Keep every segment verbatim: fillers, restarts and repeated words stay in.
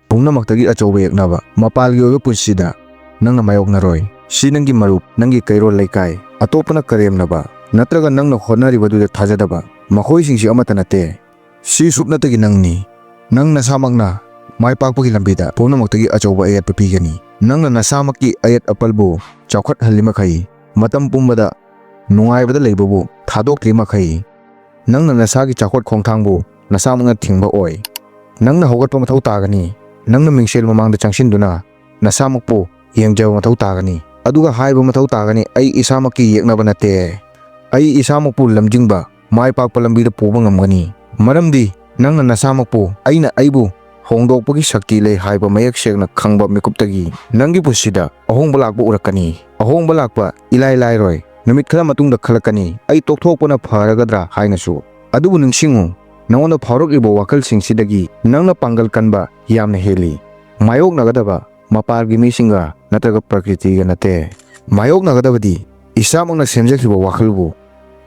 ꯄꯨꯝꯅꯃꯛꯇꯒꯤ ꯑꯆꯧꯕ ꯌꯦꯛꯅꯕ, ꯃꯄꯥꯜꯒꯤ ꯑꯣꯏꯕ ꯄꯨꯟꯁꯤꯗ ꯅꯪꯅ ꯃꯥꯌꯣꯛꯅꯔꯣꯏ꯫ ꯁꯤ ꯅꯪꯒꯤ ꯃꯔꯨꯞ, ꯅꯪꯒꯤ ꯀꯩꯔꯣꯜ ꯂꯩꯀꯥꯏ, ꯑꯇꯣꯞꯄꯅ ꯀꯔꯦꯝꯅꯕ, ꯅꯠꯇ꯭ꯔꯒ ꯅꯪꯅ ꯍꯣꯠꯅꯔꯤꯕꯗꯨꯗ ꯊꯥꯖꯗꯕ, ꯃꯈꯣꯏꯁꯤꯡꯁꯤ ꯑꯃꯠꯇ ꯅꯠꯇꯦ꯫ ꯁꯤ ꯁꯨꯞꯅꯇꯒꯤ ꯅꯪꯅꯤ꯫ ꯅꯪ ꯅꯁꯥꯃꯛꯅ ꯃꯥꯏ ꯄꯥꯛꯄꯒꯤ ꯂꯝꯕꯤꯗ ꯄꯨꯝꯅꯃꯛꯇꯒꯤ ꯑꯆꯧꯕ ꯑꯌꯦꯠꯄ ꯄꯤꯒꯅꯤ꯫ ꯅꯪꯅ ꯅꯁꯥꯃꯛꯀꯤ ꯑꯌꯦꯠ ꯑꯄꯜꯕꯨ ꯆꯥꯎꯈꯠꯍꯜꯂꯤ ꯃꯈꯩ, ꯃꯇꯝ ꯄꯨꯝꯕꯗ ꯅꯨꯡꯉꯥꯏꯕꯗ ꯂꯩꯕꯕꯨ ꯊꯥꯗꯣꯛꯇ꯭ꯔꯤ ꯃꯈꯩ, ꯅꯪꯅ ꯅꯁꯥꯒꯤ ꯆꯥꯎꯈꯠ ꯈꯣꯡꯊꯥꯡꯕꯨ ꯅꯁꯥꯃꯛꯅ ꯊꯤꯡꯕ ꯑꯣꯏ꯫ ꯅꯪꯅ ꯍꯧꯒꯠꯄ ꯃꯊꯧ ꯇꯥꯒꯅꯤ꯫ ꯅꯪꯅ ꯃꯤꯡꯁꯦꯜ ꯃꯃꯥꯡꯗ ꯆꯪꯁꯤꯟꯗꯨꯅ ꯅꯁꯥꯃꯛꯄꯨ ꯌꯦꯡꯖꯕ ꯃꯊꯧ ꯇꯥꯒꯅꯤ, ꯑꯗꯨꯒ ꯍꯥꯏꯕ ꯃꯊꯧ ꯇꯥꯒꯅꯤ, "ꯑꯩ ꯏꯁꯥꯃꯛꯀꯤ ꯌꯦꯛꯅꯕ ꯅꯠꯇꯦ꯫ ꯑꯩ ꯏꯁꯥꯃꯛꯄꯨ ꯂꯝꯖꯤꯡꯕ, ꯃꯥꯏ ꯄꯥꯛꯄ ꯂꯝꯕꯤꯗ ꯄꯨꯕ ꯉꯝꯒꯅꯤ, ꯃꯔꯝꯗꯤ ꯅꯪꯅ ꯅꯁꯥꯃꯛꯄꯨ ꯑꯩꯅ ꯑꯩꯕꯨ ꯍꯣꯡꯗꯣꯛꯄꯒꯤ ꯁꯛꯇꯤ ꯂꯩ ꯍꯥꯏꯕ ꯃꯌꯦꯛ ꯁꯦꯡꯅ ꯈꯪꯕ ꯃꯤꯀꯨꯞꯇꯒꯤ ꯅꯪꯒꯤ ꯄꯨꯟꯁꯤꯗ ꯑꯍꯣꯡꯕ ꯂꯥꯛꯄ ꯎꯔꯛꯀꯅꯤ꯫ ꯑꯍꯣꯡꯕ ꯂꯥꯛꯄ ꯏꯂꯥꯏ ꯂꯥꯏꯔꯣꯏ꯫ ꯅꯨꯃꯤꯠ ꯈꯔ ꯃꯇꯨꯡꯗ ꯈꯜꯂꯛꯀꯅꯤ, 'ꯑꯩ ꯇꯣꯛꯊꯣꯛꯄꯅ ꯐꯔꯒꯗ꯭ꯔꯥ?' ꯍꯥꯏꯅꯁꯨ꯫ ꯑꯗꯨꯕꯨ ꯅꯤꯡꯁꯤꯡꯉꯨ, ꯅꯉꯣꯟꯗ ꯐꯥꯎꯔꯛꯂꯤꯕ ꯋꯥꯈꯜꯁꯤꯡꯁꯤꯗꯒꯤ ꯅꯪꯅ ꯄꯥꯡꯒꯜ ꯀꯟꯕ ꯌꯥꯝꯅ ꯍꯦꯜꯂꯤ꯫ ꯃꯥꯌꯣꯛꯅꯒꯗꯕ ꯃꯄꯥꯜꯒꯤ ꯃꯤꯁꯤꯡꯒ ꯅꯠꯇ꯭ꯔꯒ ꯄ꯭ꯔꯀ꯭ꯔꯤꯇꯤꯒ ꯅꯠꯇꯦ꯫ ꯃꯥꯌꯣꯛꯅꯒꯗꯕꯗꯤ ꯏꯁꯥꯃꯛꯅ ꯁꯦꯝꯖꯈꯤꯕ ꯋꯥꯈꯜꯕꯨ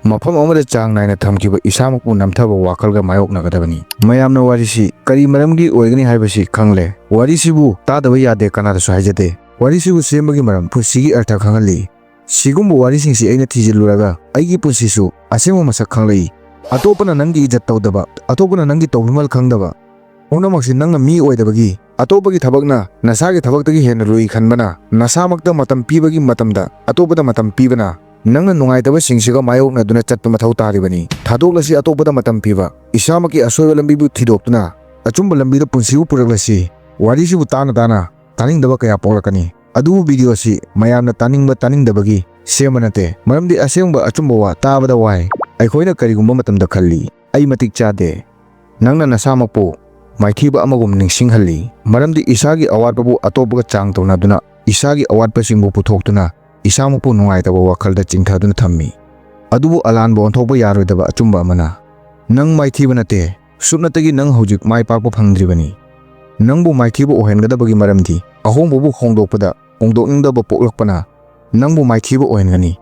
ꯃꯐꯝ ꯑꯃꯗ ꯆꯥꯡ ꯅꯥꯏꯅ ꯊꯝꯈꯤꯕ ꯏꯁꯥꯃꯛꯄꯨ ꯅꯝꯊꯕ ꯋꯥꯈꯜꯒ ꯃꯥꯌꯣꯛꯅꯒꯗꯕꯅꯤ꯫ ꯃꯌꯥꯝꯅ ꯋꯥꯔꯤꯁꯤ ꯀꯔꯤ ꯃꯔꯝꯒꯤ ꯑꯣꯏꯒꯅꯤ ꯍꯥꯏꯕꯁꯤ ꯈꯪꯂꯦ꯫ ꯋꯥꯔꯤꯁꯤꯕꯨ ꯇꯥꯗꯕ ꯌꯥꯗꯦ, ꯀꯅꯥꯗꯁꯨ ꯍꯥꯏꯖꯗꯦ꯫ ꯋꯥꯔꯤꯁꯤꯕꯨ ꯁꯦꯝꯕꯒꯤ ꯃꯔꯝ ꯄꯨꯟꯁꯤꯒꯤ ꯑꯔꯊ ꯈꯪꯍꯜꯂꯤ꯫ ꯁꯤꯒꯨꯝꯕ ꯋꯥꯔꯤꯁꯤꯡꯁꯤ ꯑꯩꯅ ꯊꯤꯖꯤꯜꯂꯨꯔꯒ ꯑꯩꯒꯤ ꯄꯨꯟꯁꯤꯁꯨ ꯑꯁꯦꯡꯕ ꯃꯁꯛ ꯈꯪꯂꯛꯏ꯫ ꯑꯇꯣꯞꯄꯅ ꯅꯪꯒꯤ ꯏꯖꯠ ꯇꯧꯗꯕ, ꯑꯇꯣꯞꯄꯅ ꯅꯪꯒꯤ ꯇꯧꯕꯤꯃꯜ ꯈꯪꯗꯕ, ꯄꯨꯝꯅꯃꯛꯁꯤ ꯅꯪꯅ ꯃꯤ ꯑꯣꯏꯗꯕꯒꯤ, ꯑꯇꯣꯞꯄꯒꯤ ꯊꯕꯛꯅ ꯅꯁꯥꯒꯤ ꯊꯕꯛꯇꯒꯤ ꯍꯦꯟꯅ ꯂꯨꯏ ꯈꯟꯕꯅ, ꯅꯁꯥꯃꯛꯇ ꯃꯇꯝ ꯄꯤꯕꯒꯤ ꯃꯇꯝꯗ ꯑꯇꯣꯞꯄꯗ ꯃꯇꯝ ꯄꯤꯕꯅ, ꯅꯪꯅ ꯅꯨꯡꯉꯥꯏꯇꯕꯁꯤꯡꯁꯤꯒ ꯃꯥꯌꯣꯛꯅꯗꯨꯅ ꯆꯠꯄ ꯃꯊꯧ ꯇꯥꯔꯤꯕꯅꯤ꯫ ꯊꯥꯗꯣꯛꯂꯁꯤ ꯑꯇꯣꯞꯄꯗ ꯃꯇꯝ ꯄꯤꯕ, ꯏꯁꯥꯃꯛꯀꯤ ꯑꯁꯣꯏꯕ ꯂꯝꯕꯤꯕꯨ ꯊꯤꯗꯣꯛꯇꯨꯅ ꯑꯆꯨꯝꯕ ꯂꯝꯕꯤꯗ ꯄꯨꯟꯁꯤꯕꯨ ꯄꯨꯔꯛꯂꯁꯤ꯫ ꯋꯥꯔꯤꯁꯤꯕꯨ ꯇꯥꯅ ꯇꯥꯅ ꯇꯥꯅꯤꯡꯗꯕ ꯀꯌꯥ ꯄꯣꯛꯂꯛꯀꯅꯤ꯫ ꯑꯗꯨꯕꯨ ꯚꯤꯗꯤꯑꯣ ꯑꯁꯤ ꯃꯌꯥꯝꯅ ꯇꯥꯅꯤꯡꯕ ꯇꯥꯅꯤꯡꯗꯕꯒꯤ ꯁꯦꯝꯕ ꯅꯠꯇꯦ, ꯃꯔꯝꯗꯤ ꯑꯁꯦꯡꯕ ꯑꯆꯨꯝꯕ ꯋꯥ ꯇꯥꯕꯗ ꯋꯥꯏ꯫ ꯑꯩꯈꯣꯏꯅ ꯀꯔꯤꯒꯨꯝꯕ ꯃꯇꯝꯗ ꯈꯜꯂꯤ, "ꯑꯩ ꯃꯇꯤꯛ ꯆꯥꯗꯦ"꯫ ꯅꯪꯅ ꯅꯁꯥꯃꯛꯄꯨ ꯃꯥꯏꯊꯤꯕ ꯑꯃꯒꯨꯝ ꯅꯤꯡꯁꯤꯡꯍꯜꯂꯤ, ꯃꯔꯝꯗꯤ ꯏꯁꯥꯒꯤ ꯑꯋꯥꯠꯄꯕꯨ ꯑꯇꯣꯞꯄꯒ ꯆꯥꯡ ꯇꯧꯅꯗꯨꯅ, ꯏꯁꯥꯒꯤ ꯑꯋꯥꯠꯄꯁꯤꯡꯕꯨ ꯄꯨꯊꯣꯛꯇꯨꯅ, ꯏꯁꯥꯃꯛꯄꯨ ꯅꯨꯡꯉꯥꯏꯇꯕ ꯋꯥꯈꯜꯗ ꯆꯤꯡꯊꯗꯨꯅ ꯊꯝꯃꯤ꯫ ꯑꯗꯨꯕꯨ ꯑꯂꯥꯟꯕ ꯑꯣꯟꯊꯣꯛꯄ ꯌꯥꯔꯣꯏꯗꯕ ꯑꯆꯨꯝꯕ ꯑꯃꯅ, ꯅꯪ ꯃꯥꯏꯊꯤꯕ ꯅꯠꯇꯦ, ꯁꯨꯞꯅꯇꯒꯤ ꯅꯪ ꯍꯧꯖꯤꯛ ꯃꯥꯏ ꯄꯥꯛꯄ ꯐꯪꯗ꯭ꯔꯤꯕꯅꯤ꯫ ꯅꯪꯕꯨ ꯃꯥꯏꯊꯤꯕ ꯑꯣꯏꯍꯟꯒꯗꯕꯒꯤ ꯃꯔꯝꯗꯤ ꯑꯍꯣꯡꯕꯕꯨ ꯍꯣꯡꯗꯣꯛꯄꯗ ꯍꯣꯡꯗꯣꯛꯅꯤꯡꯗꯕ ꯄꯣꯛꯂꯛꯄꯅ ꯅꯪꯕꯨ ꯃꯥꯏꯊꯤꯕ ꯑꯣꯏꯍꯟꯒꯅꯤ꯫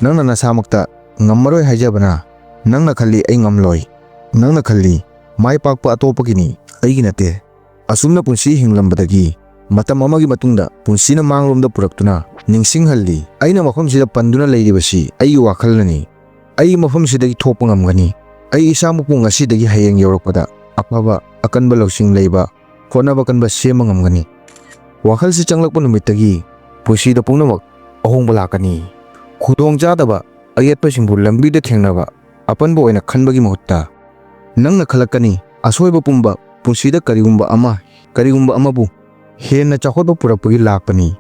ꯅꯪꯅ ꯅꯁꯥꯃꯛꯇ ꯉꯝꯃꯔꯣꯏ ꯍꯥꯏꯖꯕꯅ, ꯅꯪꯅ ꯈꯜꯂꯤ, "ꯑꯩ ꯉꯝꯂꯣꯏ"꯫ ꯅꯪꯅ ꯈꯜꯂꯤ, "ꯃꯥꯏ ꯄꯥꯛꯄ ꯑꯇꯣꯞꯄꯒꯤꯅꯤ, ꯑꯩꯒꯤ ꯅꯠꯇꯦ"꯫ ꯑꯁꯨꯝꯅ ꯄꯨꯟꯁꯤ ꯍꯤꯡꯂꯝꯕꯗꯒꯤ ꯃꯇꯝ ꯑꯃꯒꯤ ꯃꯇꯨꯡꯗ ꯄꯨꯟꯁꯤꯅ ꯃꯥꯡꯂꯣꯝꯗ ꯄꯨꯔꯛꯇꯨꯅ ꯅꯤꯡꯁꯤꯡꯍꯜꯂꯤ꯫ ꯑꯩꯅ ꯃꯐꯝꯁꯤꯗ ꯄꯟꯗꯨꯅ ꯂꯩꯔꯤꯕꯁꯤ ꯑꯩꯒꯤ ꯋꯥꯈꯜꯅꯅꯤ꯫ ꯑꯩ ꯃꯐꯝꯁꯤꯗꯒꯤ ꯊꯣꯛꯄ ꯉꯝꯒꯅꯤ꯫ ꯑꯩ ꯏꯁꯥꯃꯛꯄꯨ ꯉꯁꯤꯗꯒꯤ ꯍꯌꯦꯡ ꯌꯧꯔꯛꯄꯗ ꯑꯐꯕ, ꯑꯀꯟꯕ ꯂꯧꯁꯤꯡ ꯂꯩꯕ, ꯍꯣꯠꯅꯕ ꯀꯟꯕ ꯁꯦꯝꯕ ꯉꯝꯒꯅꯤ꯫ ꯋꯥꯈꯜꯁꯤ ꯆꯪꯂꯛꯄ ꯅꯨꯃꯤꯠꯇꯒꯤ ꯄꯨꯟꯁꯤꯗ ꯄꯨꯝꯅꯃꯛ ꯑꯍꯣꯡꯕ ꯂꯥꯛꯀꯅꯤ꯫ ꯈꯨꯗꯣꯡꯆꯥꯗꯕ ꯑꯌꯦꯠꯄꯁꯤꯡꯕꯨ ꯂꯝꯕꯤꯗ ꯊꯦꯡꯅꯕ ꯑꯄꯟꯕ ꯑꯣꯏꯅ ꯈꯟꯕꯒꯤ ꯃꯍꯨꯠꯇ, ꯅꯪꯅ ꯈꯜꯂꯛꯀꯅꯤ, ꯑꯁꯣꯏꯕ ꯄꯨꯝꯕ ꯄꯨꯟꯁꯤꯗ ꯀꯔꯤꯒꯨꯝꯕ ꯑꯃ, ꯀꯔꯤꯒꯨꯝꯕ ꯑꯃꯕꯨ ꯍꯦꯟꯅ ꯆꯥꯎꯈꯠꯄ ꯄꯨꯔꯛꯄꯒꯤ ꯂꯥꯛꯄꯅꯤ꯫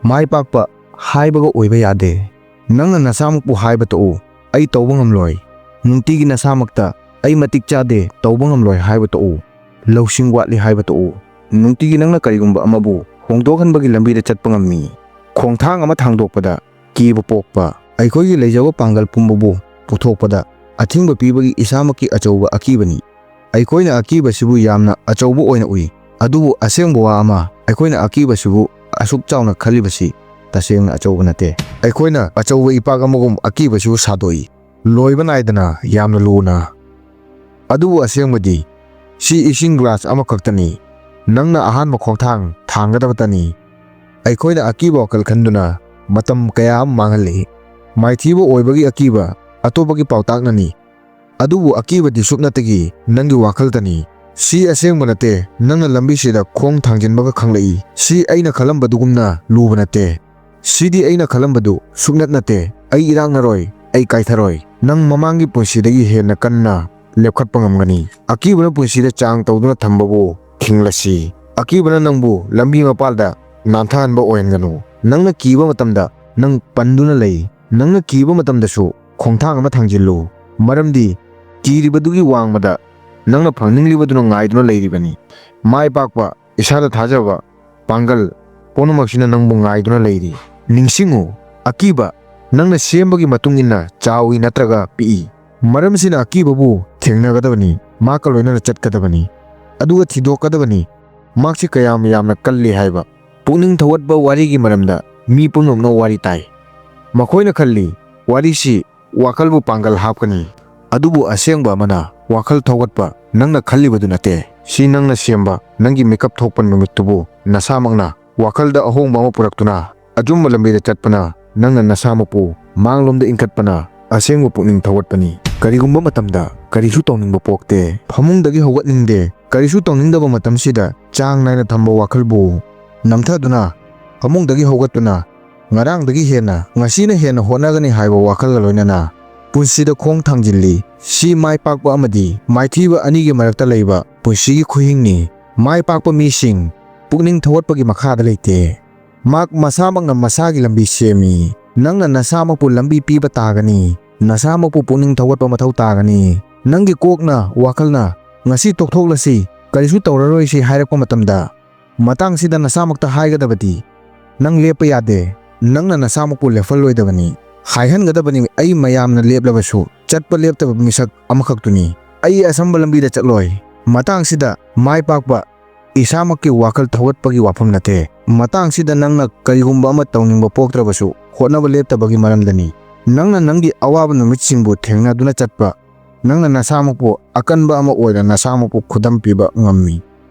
ꯃꯥꯏ ꯄꯥꯛꯄ ꯍꯥꯏꯕꯒ ꯑꯣꯏꯕ ꯌꯥꯗꯦ꯫ ꯅꯪꯅ ꯅꯁꯥꯃꯛꯄꯨ ꯍꯥꯏꯕ ꯇꯣꯛꯎ, "ꯑꯩ ꯇꯧꯕ ꯉꯝꯂꯣꯏ"꯫ ꯅꯨꯡꯇꯤꯒꯤ ꯅꯁꯥꯃꯛꯇ "ꯑꯩ ꯃꯇꯤꯛ ꯆꯥꯗꯦ, ꯇꯧꯕ ꯉꯝꯂꯣꯏ" ꯍꯥꯏꯕ ꯇꯣꯛꯎ꯫ "ꯂꯧꯁꯤꯡ ꯋꯥꯠꯂꯤ" ꯍꯥꯏꯕ ꯇꯣꯛꯎ꯫ ꯅꯨꯡꯇꯤꯒꯤ ꯅꯪꯅ ꯀꯔꯤꯒꯨꯝꯕ ꯑꯃꯕꯨ ꯍꯣꯡꯗꯣꯛꯍꯟꯕꯒꯤ ꯂꯝꯕꯤꯗ ꯆꯠꯄ ꯉꯝꯃꯤ꯫ ꯈꯣꯡꯊꯥꯡ ꯑꯃ ꯊꯥꯡꯗꯣꯛꯄꯗ ꯀꯤꯕ ꯄꯣꯛꯄ꯫ ꯑꯩꯈꯣꯏꯒꯤ ꯂꯩꯖꯕ ꯄꯥꯡꯒꯜ ꯄꯨꯝꯕꯕꯨ ꯄꯨꯊꯣꯛꯄꯗ ꯑꯊꯤꯡꯕ ꯄꯤꯕꯒꯤ ꯏꯁꯥꯃꯛꯀꯤ ꯑꯆꯧꯕ ꯑꯀꯤꯕꯅꯤ꯫ ꯑꯩꯈꯣꯏꯅ ꯑꯀꯤꯕꯁꯤꯕꯨ ꯌꯥꯝꯅ ꯑꯆꯧꯕ ꯑꯣꯏꯅ ꯎꯏ, ꯑꯗꯨꯕꯨ ꯑꯁꯦꯡꯕ ꯋꯥ ꯑꯃ, ꯑꯩꯈꯣꯏꯅ ꯑꯀꯤꯕꯁꯤꯕꯨ ꯑꯁꯨꯛ ꯆꯥꯎꯅ ꯈꯜꯂꯤꯕꯁꯤ ꯇꯁꯦꯡꯅ ꯑꯆꯧꯕ ꯅꯠꯇꯦ꯫ ꯑꯩꯈꯣꯏꯅ ꯑꯆꯧꯕ ꯏꯄꯥꯛ ꯑꯃꯒꯨꯝ ꯑꯀꯤꯕꯁꯤꯕꯨ ꯁꯥꯗꯣꯛꯏ, ꯂꯣꯏꯕ ꯅꯥꯏꯗꯅ, ꯌꯥꯝꯅ ꯂꯨꯅ꯫ ꯑꯗꯨꯕꯨ ꯑꯁꯦꯡꯕꯗꯤ, ꯁꯤ ꯏꯁꯤꯡ ꯒ꯭ꯂꯥꯁ ꯑꯃꯈꯛꯇꯅꯤ꯫ ꯅꯪꯅ ꯑꯍꯥꯟꯕ ꯈꯣꯡꯊꯥꯡ ꯊꯥꯡꯒꯗꯕꯇꯅꯤ꯫ ꯑꯩꯈꯣꯏꯅ ꯑꯀꯤꯕ ꯋꯥꯈꯜ ꯈꯟꯗꯨꯅ ꯃꯇꯝ ꯀꯌꯥ ꯑꯃ ꯃꯥꯡꯍꯜꯂꯤ꯫ ꯃꯥꯏꯊꯤꯕ ꯑꯣꯏꯕꯒꯤ ꯑꯀꯤꯕ ꯑꯇꯣꯞꯄꯒꯤ ꯄꯥꯎꯇꯥꯛꯅꯅꯤ꯫ ꯑꯗꯨꯕꯨ ꯑꯀꯤꯕꯗꯤ ꯁꯨꯞꯅꯇꯒꯤ ꯅꯪꯒꯤ ꯋꯥꯈꯜꯗꯅꯤ꯫ ꯁꯤ ꯑꯁꯦꯡꯕ ꯅꯠꯇꯦ, ꯅꯪꯅ ꯂꯝꯕꯤꯁꯤꯗ ꯈꯣꯡ ꯊꯥꯡꯖꯤꯟꯕꯒ ꯈꯪꯂꯛꯏ꯫ ꯁꯤ ꯑꯩꯅ ꯈꯜꯂꯝꯕꯗꯨꯒꯨꯝꯅ ꯂꯨꯕ ꯅꯠꯇꯦ꯫ ꯁꯤꯗꯤ ꯑꯩꯅ ꯈꯜꯂꯝꯕꯗꯨ ꯁꯨꯛꯅꯠ ꯅꯠꯇꯦ꯫ ꯑꯩ ꯏꯔꯥꯛꯅꯔꯣꯏ, ꯑꯩ ꯀꯥꯏꯊꯔꯣꯏ꯫ ꯅꯪ ꯃꯃꯥꯡꯒꯤ ꯄꯨꯟꯁꯤꯗꯒꯤ ꯍꯦꯟꯅ ꯀꯟꯅ ꯂꯦꯞꯈꯠꯄ ꯉꯝꯒꯅꯤ꯫ ꯑꯀꯤꯕꯅ ꯄꯨꯟꯁꯤꯗ ꯆꯥꯡ ꯇꯧꯗꯨꯅ ꯊꯝꯕꯕꯨ ꯊꯤꯡꯂꯁꯤ꯫ ꯑꯀꯤꯕꯅ ꯅꯪꯕꯨ ꯂꯝꯕꯤ ꯃꯄꯥꯜꯗ ꯅꯥꯟꯊꯍꯟꯕ ꯑꯣꯏꯍꯟꯒꯅꯨ꯫ ꯅꯪꯅ ꯀꯤꯕ ꯃꯇꯝꯗ ꯅꯪ ꯄꯟꯗꯨꯅ ꯂꯩ꯫ ꯅꯪꯅ ꯀꯤꯕ ꯃꯇꯝꯗꯁꯨ ꯈꯣꯡꯊꯥꯡ ꯑꯃ ꯊꯥꯡꯖꯤꯜꯂꯨ꯫ ꯃꯔꯝꯗꯤ ꯀꯤꯔꯤꯕꯗꯨꯒꯤ ꯋꯥꯡꯃꯗ ꯅꯪꯅ ꯐꯪꯅꯤꯡꯂꯤꯕꯗꯨꯅ ꯉꯥꯏꯗꯨꯅ ꯂꯩꯔꯤꯕꯅꯤ꯫ ꯃꯥꯏ ꯄꯥꯛꯄ, ꯏꯁꯥꯗ ꯊꯥꯖꯕ, ꯄꯥꯡꯒꯜ ꯄꯨꯝꯅꯃꯛꯁꯤꯅ ꯅꯪꯕꯨ ꯉꯥꯏꯗꯨꯅ ꯂꯩꯔꯤ꯫ ꯅꯤꯡꯁꯤꯡꯉꯨ, ꯑꯀꯤꯕ ꯅꯪꯅ ꯁꯦꯝꯕꯒꯤ ꯃꯇꯨꯡ ꯏꯟꯅ ꯆꯥꯎꯏ ꯅꯠꯇ꯭ꯔꯒ ꯄꯤꯛꯏ꯫ ꯃꯔꯝꯁꯤꯅ ꯑꯀꯤꯕꯕꯨ ꯊꯦꯡꯅꯒꯗꯕꯅꯤ, ꯃꯍꯥꯛꯀ ꯂꯣꯏꯅꯅ ꯆꯠꯀꯗꯕꯅꯤ, ꯑꯗꯨꯒ ꯊꯤꯗꯣꯛꯀꯗꯕꯅꯤ, ꯃꯍꯥꯛꯁꯤ ꯀꯌꯥꯝ ꯌꯥꯝꯅ ꯀꯜꯂꯤ ꯍꯥꯏꯕ꯫ ꯄꯨꯛꯅꯤꯡ ꯊꯧꯒꯠꯄ ꯋꯥꯔꯤꯒꯤ ꯃꯔꯝꯗ ꯃꯤ ꯄꯨꯝꯅꯃꯛꯅ ꯋꯥꯔꯤ ꯇꯥꯏ꯫ ꯃꯈꯣꯏꯅ ꯈꯜꯂꯤ, ꯋꯥꯔꯤꯁꯤ ꯋꯥꯈꯜꯕꯨ ꯄꯥꯡꯒꯜ ꯍꯥꯞꯀꯅꯤ꯫ ꯑꯗꯨꯕꯨ ꯑꯁꯦꯡꯕ ꯑꯃꯅ ꯋꯥꯈꯜ ꯊꯧꯒꯠꯄ ꯅꯪꯅ ꯈꯜꯂꯤꯕꯗꯨ ꯅꯠꯇꯦ꯫ ꯁꯤ ꯅꯪꯅ ꯁꯦꯝꯕ, ꯅꯪꯒꯤ ꯃꯤꯀꯞ ꯊꯣꯛꯄ ꯅꯨꯃꯤꯠꯇꯨꯕꯨ ꯅꯁꯥꯃꯛꯅ ꯋꯥꯈꯜꯗ ꯑꯍꯣꯡꯕ ꯑꯃ ꯄꯨꯔꯛꯇꯨꯅ ꯑꯆꯨꯝꯕ ꯂꯝꯕꯤꯗ ꯆꯠꯄꯅ, ꯅꯪꯅ ꯅꯁꯥꯃꯛꯄꯨ ꯃꯥꯡꯂꯣꯝꯗ ꯏꯟꯈꯠꯄꯅ ꯑꯁꯦꯡꯕ ꯄꯨꯛꯅꯤꯡ ꯊꯧꯒꯠꯄꯅꯤ꯫ ꯀꯔꯤꯒꯨꯝꯕ ꯃꯇꯝꯗ ꯀꯔꯤꯁꯨ ꯇꯧꯅꯤꯡꯕ ꯄꯣꯛꯇꯦ, ꯐꯃꯨꯡꯗꯒꯤ ꯍꯧꯒꯠꯅꯤꯡꯗꯦ꯫ ꯀꯔꯤꯁꯨ ꯇꯧꯅꯤꯡꯗꯕ ꯃꯇꯝꯁꯤꯗ ꯆꯥꯡ ꯅꯥꯏꯅ ꯊꯝꯕ ꯋꯥꯈꯜꯕꯨ ꯅꯝꯊꯗꯨꯅ ꯐꯃꯨꯡꯗꯒꯤ ꯍꯧꯒꯠꯇꯨꯅ ꯉꯔꯥꯡꯗꯒꯤ ꯍꯦꯟꯅ, ꯉꯁꯤꯅ ꯍꯦꯟꯅ ꯍꯣꯠꯅꯒꯅꯤ ꯍꯥꯏꯕ ꯋꯥꯈꯜꯒ ꯂꯣꯏꯅꯅ ꯄꯨꯟꯁꯤꯗ ꯈꯣꯡ ꯊꯥꯡꯖꯤꯜꯂꯤ꯫ ꯁꯤ ꯃꯥꯏ ꯄꯥꯛꯄ ꯑꯃꯗꯤ ꯃꯥꯏꯊꯤꯕ ꯑꯅꯤꯒꯤ ꯃꯔꯛꯇ ꯂꯩꯕ ꯄꯨꯟꯁꯤꯒꯤ ꯈꯨꯍꯤꯡꯅꯤ꯫ ꯃꯥꯏ ꯄꯥꯛꯄ ꯃꯤꯁꯤꯡ ꯄꯨꯛꯅꯤꯡ ꯊꯧꯒꯠꯄꯒꯤ ꯃꯈꯥꯗ ꯂꯩꯇꯦ꯫ ꯃꯍꯥꯛ ꯃꯁꯥꯃꯛꯅ ꯃꯁꯥꯒꯤ ꯂꯝꯕꯤ ꯁꯦꯝꯃꯤ꯫ ꯅꯪꯅ ꯅꯁꯥꯃꯛꯄꯨ ꯂꯝꯕꯤ ꯄꯤꯕ ꯇꯥꯒꯅꯤ꯫ ꯅꯁꯥꯃꯛꯄꯨ ꯄꯨꯛꯅꯤꯡ ꯊꯧꯒꯠꯄ ꯃꯊꯧ ꯇꯥꯒꯅꯤ꯫ ꯅꯪꯒꯤ ꯀꯣꯛꯅ, ꯋꯥꯈꯜꯅ "ꯉꯁꯤ ꯇꯣꯛꯊꯣꯛꯂꯁꯤ, ꯀꯔꯤꯁꯨ ꯇꯧꯔꯔꯣꯏꯁꯤ" ꯍꯥꯏꯔꯛꯄ ꯃꯇꯝꯗ, ꯃꯇꯥꯡꯁꯤꯗ ꯅꯁꯥꯃꯛꯇ ꯍꯥꯏꯒꯗꯕꯗꯤ, "ꯅꯪ ꯂꯦꯞꯄ ꯌꯥꯗꯦ, ꯅꯪꯅ ꯅꯁꯥꯃꯛꯄꯨ ꯂꯦꯞꯍꯜꯂꯣꯏꯗꯕꯅꯤ"꯫ ꯍꯥꯏꯍꯟꯒꯗꯕꯅꯤ, "ꯑꯩ ꯃꯌꯥꯝꯅ ꯂꯦꯞꯂꯕꯁꯨ ꯆꯠꯄ ꯂꯦꯞꯇꯕ ꯃꯤꯁꯛ ꯑꯃꯈꯛꯇꯨꯅꯤ꯫ ꯑꯩ ꯑꯁꯝꯕ ꯂꯝꯕꯤꯗ ꯆꯠꯂꯣꯏ"꯫ ꯃꯇꯥꯡꯁꯤꯗ ꯃꯥꯏ ꯄꯥꯛꯄ ꯏꯁꯥꯃꯛꯀꯤ ꯋꯥꯈꯜ ꯊꯧꯒꯠꯄꯒꯤ ꯋꯥꯐꯝ ꯅꯠꯇꯦ꯫ ꯃꯇꯥꯡꯁꯤꯗ ꯅꯪꯅ ꯀꯔꯤꯒꯨꯝꯕ ꯑꯃ ꯇꯧꯅꯤꯡꯕ ꯄꯣꯛꯇ꯭ꯔꯕꯁꯨ ꯍꯣꯠꯅꯕ ꯂꯦꯞꯇꯕꯒꯤ ꯃꯔꯝꯗꯅꯤ꯫ ꯅꯪꯅ ꯅꯪꯒꯤ ꯑꯋꯥꯕ ꯅꯨꯃꯤꯠꯁꯤꯡꯕꯨ ꯊꯦꯡꯅꯗꯨꯅ ꯆꯠꯄ, ꯅꯪꯅ ꯅꯁꯥꯃꯛꯄꯨ ꯑꯀꯟꯕ ꯑꯃ ꯑꯣꯏꯅ ꯅꯁꯥꯃꯛꯄꯨ ꯈꯨꯗꯝ ꯄꯤꯕ ꯉꯝꯃꯤ꯫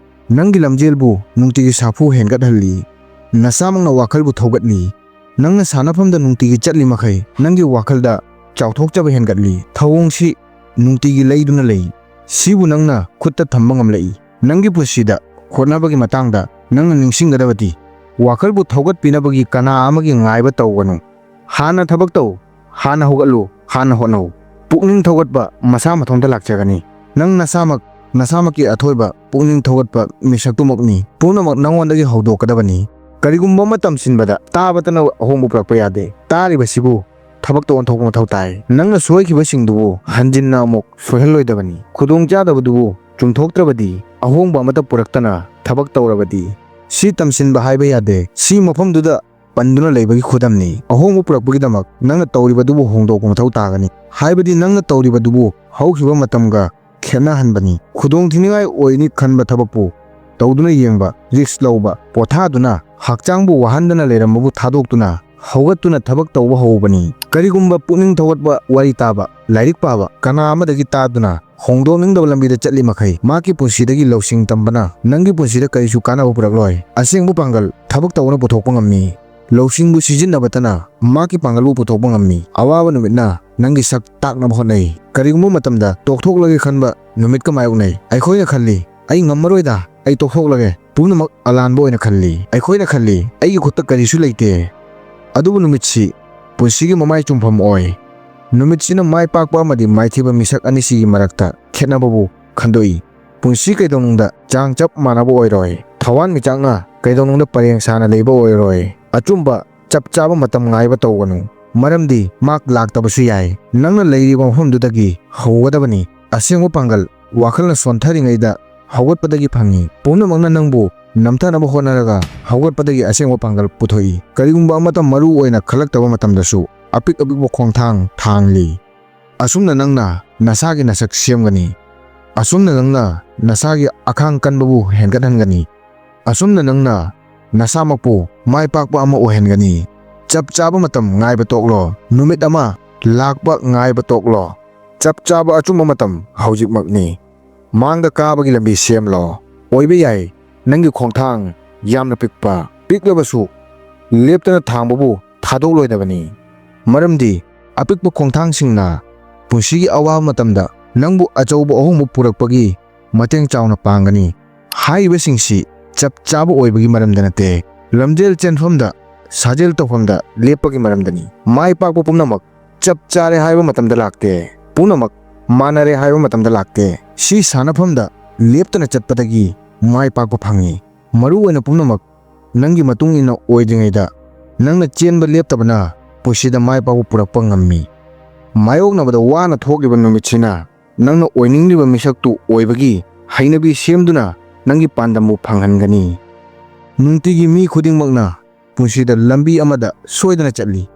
ꯅꯪꯒꯤ ꯂꯝꯖꯦꯜꯕꯨ ꯅꯨꯡꯇꯤꯒꯤ ꯁꯥꯐꯨ ꯍꯦꯟꯒꯠꯍꯜꯂꯤ꯫ ꯅꯁꯥꯃꯛꯅ ꯋꯥꯈꯜꯕꯨ ꯊꯧꯒꯠꯂꯤ꯫ ꯅꯪꯅ ꯁꯥꯟꯅꯐꯝꯗ ꯅꯨꯡꯇꯤꯒꯤ ꯆꯠꯂꯤ ꯃꯈꯩ ꯅꯪꯒꯤ ꯋꯥꯈꯜꯗ ꯆꯥꯎꯊꯣꯛꯆꯕ ꯍꯦꯟꯒꯠꯂꯤ꯫ ꯊꯧꯑꯣꯡꯁꯤ ꯅꯨꯡꯇꯤꯒꯤ ꯂꯩꯗꯨꯅ ꯂꯩ꯫ ꯁꯤꯕꯨ ꯅꯪꯅ ꯈꯨꯠꯇ ꯊꯝꯕ ꯉꯝꯂꯛꯏ꯫ ꯅꯪꯒꯤ ꯄꯨꯟꯁꯤꯗ ꯍꯣꯠꯅꯕꯒꯤ ꯃꯇꯥꯡꯗ ꯅꯪꯅ ꯅꯤꯡꯁꯤꯡꯒꯗꯕꯗꯤ, ꯋꯥꯈꯜꯕꯨ ꯊꯧꯒꯠꯄꯤꯅꯕꯒꯤ ꯀꯅꯥ ꯑꯃꯒꯤ ꯉꯥꯏꯕ ꯇꯧꯒꯅꯨ꯫ ꯍꯥꯟꯅ ꯊꯕꯛ ꯇꯧ, ꯍꯥꯟꯅ ꯍꯧꯒꯠꯂꯨ, ꯍꯥꯟꯅ ꯍꯣꯠꯅꯧ꯫ ꯄꯨꯛꯅꯤꯡ ꯊꯧꯒꯠꯄ ꯃꯁꯥ ꯃꯊꯣꯝꯇ ꯂꯥꯛꯆꯒꯅꯤ꯫ ꯅꯪ ꯅꯁꯥꯃꯛ, ꯅꯁꯥꯃꯛꯀꯤ ꯑꯊꯣꯏꯕ ꯄꯨꯛꯅꯤꯡ ꯊꯧꯒꯠꯄ ꯃꯤꯁꯛꯇꯨꯃꯛꯅꯤ꯫ ꯄꯨꯝꯅꯃꯛ ꯅꯪꯉꯣꯟꯗꯒꯤ ꯍꯧꯗꯣꯛꯀꯗꯕꯅꯤ꯫ ꯀꯔꯤꯒꯨꯝꯕ ꯑꯃ ꯇꯝꯁꯤꯟꯕꯗ ꯇꯥꯕꯇꯅ ꯑꯍꯣꯡꯕ ꯄꯨꯔꯛꯄ ꯌꯥꯗꯦ꯫ ꯇꯥꯔꯤꯕꯁꯤꯕꯨ ꯊꯕꯛꯇ ꯑꯣꯟꯊꯣꯛꯄ ꯃꯊꯧ ꯇꯥꯏ꯫ ꯅꯪꯅ ꯁꯣꯏꯈꯤꯕꯁꯤꯡꯗꯨꯕꯨ ꯍꯟꯖꯤꯟꯅ ꯑꯃꯨꯛ ꯁꯣꯏꯍꯜꯂꯣꯏꯗꯕꯅꯤ꯫ ꯈꯨꯗꯣꯡꯆꯥꯗꯕꯗꯨꯕꯨ ꯆꯨꯝꯊꯣꯛꯇ꯭ꯔꯕꯗꯤ, ꯑꯍꯣꯡꯕ ꯑꯃꯠꯇ ꯄꯨꯔꯛꯇꯅ ꯊꯕꯛ ꯇꯧꯔꯕꯗꯤ, ꯁꯤ ꯇꯝꯁꯤꯟꯕ ꯍꯥꯏꯕ ꯌꯥꯗꯦ꯫ ꯁꯤ ꯃꯐꯝꯗꯨꯗ ꯄꯟꯗꯨꯅ ꯂꯩꯕꯒꯤ ꯈꯨꯗꯝꯅꯤ꯫ ꯑꯍꯣꯡꯕ ꯄꯨꯔꯛꯄꯒꯤꯗꯃꯛ ꯅꯪꯅ ꯇꯧꯔꯤꯕꯗꯨꯕꯨ ꯍꯣꯡꯗꯣꯛꯄ ꯃꯊꯧ ꯇꯥꯒꯅꯤ꯫ ꯍꯥꯏꯕꯗꯤ ꯅꯪꯅ ꯇꯧꯔꯤꯕꯗꯨꯕꯨ ꯍꯧꯈꯤꯕ ꯃꯇꯝꯒ ꯈꯦꯠꯅꯍꯟꯕꯅꯤ꯫ ꯈꯨꯗꯣꯡꯊꯤꯅꯤꯡꯉꯥꯏ ꯑꯣꯏꯅꯤ ꯈꯟꯕ ꯊꯕꯛꯄꯨ ꯇꯧꯗꯨꯅ ꯌꯦꯡꯕ, risk ꯂꯧꯕ, ꯄꯣꯊꯥꯗꯨꯅ ꯍꯛꯆꯥꯡꯕꯨ ꯋꯥꯍꯟꯗꯅ ꯂꯩꯔꯝꯕꯕꯨ ꯊꯥꯗꯣꯛꯇꯨꯅ ꯍꯧꯒꯠꯇꯨꯅ ꯊꯕꯛ ꯇꯧꯕ ꯍꯧꯕꯅꯤ꯫ ꯀꯔꯤꯒꯨꯝꯕ ꯄꯨꯛꯅꯤꯡ ꯊꯧꯒꯠꯄ ꯋꯥꯔꯤ ꯇꯥꯕ, ꯂꯥꯏꯔꯤꯛ ꯄꯥꯕ, ꯀꯅꯥ ꯑꯃꯗꯒꯤ ꯇꯥꯗꯨꯅ ꯍꯣꯡꯗꯣꯛꯅꯤꯡꯗꯕ ꯂꯝꯕꯤꯗ ꯆꯠꯂꯤ ꯃꯈꯩ, ꯃꯍꯥꯛꯀꯤ ꯄꯨꯟꯁꯤꯗꯒꯤ ꯂꯧꯁꯤꯡ ꯇꯝꯕꯅ ꯅꯪꯒꯤ ꯄꯨꯟꯁꯤꯗ ꯀꯔꯤꯁꯨ ꯀꯥꯟꯅꯕ ꯄꯨꯔꯛꯂꯣꯏ꯫ ꯑꯁꯦꯡꯕ ꯄꯥꯡꯒꯜ ꯊꯕꯛ ꯇꯧꯕꯅ ꯄꯨꯊꯣꯛꯄ ꯉꯝꯃꯤ꯫ ꯂꯧꯁꯤꯡꯕꯨ ꯁꯤꯖꯤꯟꯅꯕꯇꯅ ꯃꯍꯥꯛꯀꯤ ꯄꯥꯡꯒꯜꯕꯨ ꯄꯨꯊꯣꯛꯄ ꯉꯝꯃꯤ꯫ ꯑꯋꯥꯕ ꯅꯨꯃꯤꯠꯅ ꯅꯪꯒꯤ ꯁꯛ ꯇꯥꯛꯅꯕ ꯍꯣꯠꯅꯩ꯫ ꯀꯔꯤꯒꯨꯝꯕ ꯃꯇꯝꯗ ꯇꯣꯛꯊꯣꯛꯂꯒꯦ ꯈꯟꯕ ꯅꯨꯃꯤꯠꯀ ꯃꯥꯌꯣꯛꯅꯩ꯫ ꯑꯩꯈꯣꯏꯅ ꯈꯜꯂꯤ, "ꯑꯩ ꯉꯝꯃꯔꯣꯏꯗ, ꯑꯩ ꯇꯣꯛꯊꯣꯛꯂꯒꯦ, ꯄꯨꯝꯅꯃꯛ ꯑꯂꯥꯟꯕ ꯑꯣꯏꯅ ꯈꯜꯂꯤ"꯫ ꯑꯩꯈꯣꯏꯅ ꯈꯜꯂꯤ, "ꯑꯩꯒꯤ ꯈꯨꯠꯇ ꯀꯔꯤꯁꯨ ꯂꯩꯇꯦ"꯫ ꯑꯗꯨꯕꯨ ꯅꯨꯃꯤꯠꯁꯤ ꯄꯨꯟꯁꯤꯒꯤ ꯃꯃꯥꯏ ꯆꯨꯝꯐꯝ ꯑꯣꯏ꯫ ꯅꯨꯃꯤꯠꯁꯤꯅ ꯃꯥꯏ ꯄꯥꯛꯄ ꯑꯃꯗꯤ ꯃꯥꯏꯊꯤꯕ ꯃꯤꯁꯛ ꯑꯅꯤꯁꯤꯒꯤ ꯃꯔꯛꯇ ꯈꯦꯠꯅꯕꯕꯨ ꯈꯟꯗꯣꯛꯏ꯫ ꯄꯨꯟꯁꯤ ꯀꯩꯗꯧꯅꯨꯡꯗ ꯆꯥꯡ ꯆꯞ ꯃꯥꯟꯅꯕ ꯑꯣꯏꯔꯣꯏ꯫ ꯊꯋꯥꯟꯃꯤꯆꯥꯛꯅ ꯀꯩꯗꯧꯅꯨꯡꯗ ꯄꯔꯦꯡ ꯁꯥꯅ ꯂꯩꯕ ꯑꯣꯏꯔꯣꯏ꯫ ꯑꯆꯨꯝꯕ ꯆꯞ ꯆꯥꯕ ꯃꯇꯝ ꯉꯥꯏꯕ ꯇꯧꯒꯅꯨ, ꯃꯔꯝꯗꯤ ꯃꯍꯥꯛ ꯂꯥꯛꯇꯕꯁꯨ ꯌꯥꯏ꯫ ꯅꯪꯅ ꯂꯩꯔꯤꯕ ꯃꯐꯝꯗꯨꯗꯒꯤ ꯍꯧꯒꯗꯕꯅꯤ꯫ ꯑꯁꯦꯡꯕ ꯄꯥꯡꯒꯜ ꯋꯥꯈꯜꯅ ꯁꯣꯟꯊꯔꯤꯉꯩꯗ ꯍꯧꯒꯠꯄꯗꯒꯤ ꯐꯪꯏ꯫ ꯄꯨꯝꯅꯃꯛꯅ ꯅꯪꯕꯨ ꯅꯝꯊꯅꯕ ꯍꯣꯠꯅꯔꯒ ꯍꯧꯒꯠꯄꯗꯒꯤ ꯑꯁꯦꯡꯕ ꯄꯥꯡꯒꯜ ꯄꯨꯊꯣꯛꯏ꯫ ꯀꯔꯤꯒꯨꯝꯕ ꯑꯃꯠꯇ ꯃꯔꯨ ꯑꯣꯏꯅ ꯈꯜꯂꯛꯇꯕ ꯃꯇꯝꯗꯁꯨ ꯑꯄꯤꯛ ꯑꯄꯤꯛꯄ ꯈꯣꯡꯊꯥꯡ ꯊꯥꯡꯂꯤ꯫ ꯑꯁꯨꯝꯅ ꯅꯪꯅ ꯅꯁꯥꯒꯤ ꯅꯁꯛ ꯁꯦꯝꯒꯅꯤ꯫ ꯑꯁꯨꯝꯅ ꯅꯪꯅ ꯅꯁꯥꯒꯤ ꯑꯈꯥꯡ ꯀꯟꯕꯕꯨ ꯍꯦꯟꯒꯠꯍꯟꯒꯅꯤ꯫ ꯑꯁꯨꯝꯅ ꯅꯪꯅ ꯅꯁꯥꯃꯛꯄꯨ ꯃꯥꯏ ꯄꯥꯛꯄ ꯑꯃ ꯑꯣꯏꯍꯟꯒꯅꯤ꯫ ꯆꯞ ꯆꯥꯕ ꯃꯇꯝ ꯉꯥꯏꯕ ꯇꯣꯛꯂꯣ꯫ ꯅꯨꯃꯤꯠ ꯑꯃ ꯂꯥꯛꯄ ꯉꯥꯏꯕ ꯇꯣꯛꯂꯣ꯫ ꯆꯞ ꯆꯥꯕ ꯑꯆꯨꯝꯕ ꯃꯇꯝ ꯍꯧꯖꯤꯛꯃꯛꯅꯤ꯫ ꯃꯥꯡꯗ ꯀꯥꯕꯒꯤ ꯂꯝꯕꯤ ꯁꯦꯝꯂꯣ꯫ ꯑꯣꯏꯕ ꯌꯥꯏ, ꯅꯪꯒꯤ ꯈꯣꯡꯊꯥꯡ ꯌꯥꯝꯅ ꯄꯤꯛꯄ, ꯄꯤꯛꯂꯕꯁꯨ ꯂꯦꯞꯇꯅ ꯊꯥꯡꯕꯕꯨ ꯊꯥꯗꯣꯛꯂꯣꯏꯗꯕꯅꯤ꯫ ꯃꯔꯝꯗꯤ ꯑꯄꯤꯛꯄ ꯈꯣꯡꯊꯥꯡꯁꯤꯡꯅ ꯄꯨꯟꯁꯤꯒꯤ ꯑꯋꯥꯕ ꯃꯇꯝꯗ ꯅꯪꯕꯨ ꯑꯆꯧꯕ ꯑꯍꯣꯡꯕ ꯄꯨꯔꯛꯄꯒꯤ ꯃꯇꯦꯡ ꯆꯥꯎꯅ ꯄꯥꯡꯒꯅꯤ꯫ ꯍꯥꯏꯔꯤꯕꯁꯤꯡꯁꯤ ꯆꯞ ꯆꯥꯕ ꯑꯣꯏꯕꯒꯤ ꯃꯔꯝꯗ ꯅꯠꯇꯦ, ꯂꯝꯖꯦꯜ ꯆꯦꯟꯐꯝꯗ ꯁꯥꯖꯦꯜ ꯇꯧꯐꯝꯗ ꯂꯦꯞꯄꯒꯤ ꯃꯔꯝꯗꯅꯤ꯫ ꯃꯥꯏ ꯄꯥꯛꯄ ꯄꯨꯝꯅꯃꯛ ꯆꯞ ꯆꯥꯔꯦ ꯍꯥꯏꯕ ꯃꯇꯝꯗ ꯂꯥꯛꯇꯦ, ꯄꯨꯝꯅꯃꯛ ꯃꯥꯟꯅꯔꯦ ꯍꯥꯏꯕ ꯃꯇꯝꯗ ꯂꯥꯛꯇꯦ꯫ ꯁꯤ ꯁꯥꯟꯅꯐꯝꯗ ꯂꯦꯞꯇꯅ ꯆꯠꯄꯗꯒꯤ ꯃꯥꯏ ꯄꯥꯛꯄ ꯐꯪꯏ꯫ ꯃꯔꯨ ꯑꯣꯏꯅ ꯄꯨꯝꯅꯃꯛ ꯅꯪꯒꯤ ꯃꯇꯨꯡ ꯏꯟꯅ ꯑꯣꯏꯗ꯭ꯔꯤꯉꯩꯗ ꯅꯪꯅ ꯆꯦꯟꯕ ꯂꯦꯞꯇꯕꯅ ꯄꯨꯟꯁꯤꯗ ꯃꯥꯏ ꯄꯥꯛꯄ ꯄꯨꯔꯛꯄ ꯉꯝꯃꯤ꯫ ꯃꯥꯌꯣꯛꯅꯕꯗ ꯋꯥꯅ ꯊꯣꯛꯂꯤꯕ ꯅꯨꯃꯤꯠꯁꯤꯅ ꯅꯪꯅ ꯑꯣꯏꯅꯤꯡꯂꯤꯕ ꯃꯤꯁꯛꯇꯨ ꯑꯣꯏꯕꯒꯤ ꯍꯩꯅꯕꯤ ꯁꯦꯝꯗꯨꯅ ꯅꯪꯒꯤ ꯄꯥꯟꯗꯝꯕꯨ ꯐꯪꯍꯟꯒꯅꯤ꯫ ꯅꯨꯡꯇꯤꯒꯤ ꯃꯤ ꯈꯨꯗꯤꯡꯃꯛꯅ ꯄꯨꯟꯁꯤꯗ ꯂꯝꯕꯤ ꯑꯃꯗ ꯁꯣꯏꯗꯅ ꯆꯠꯂꯤ꯫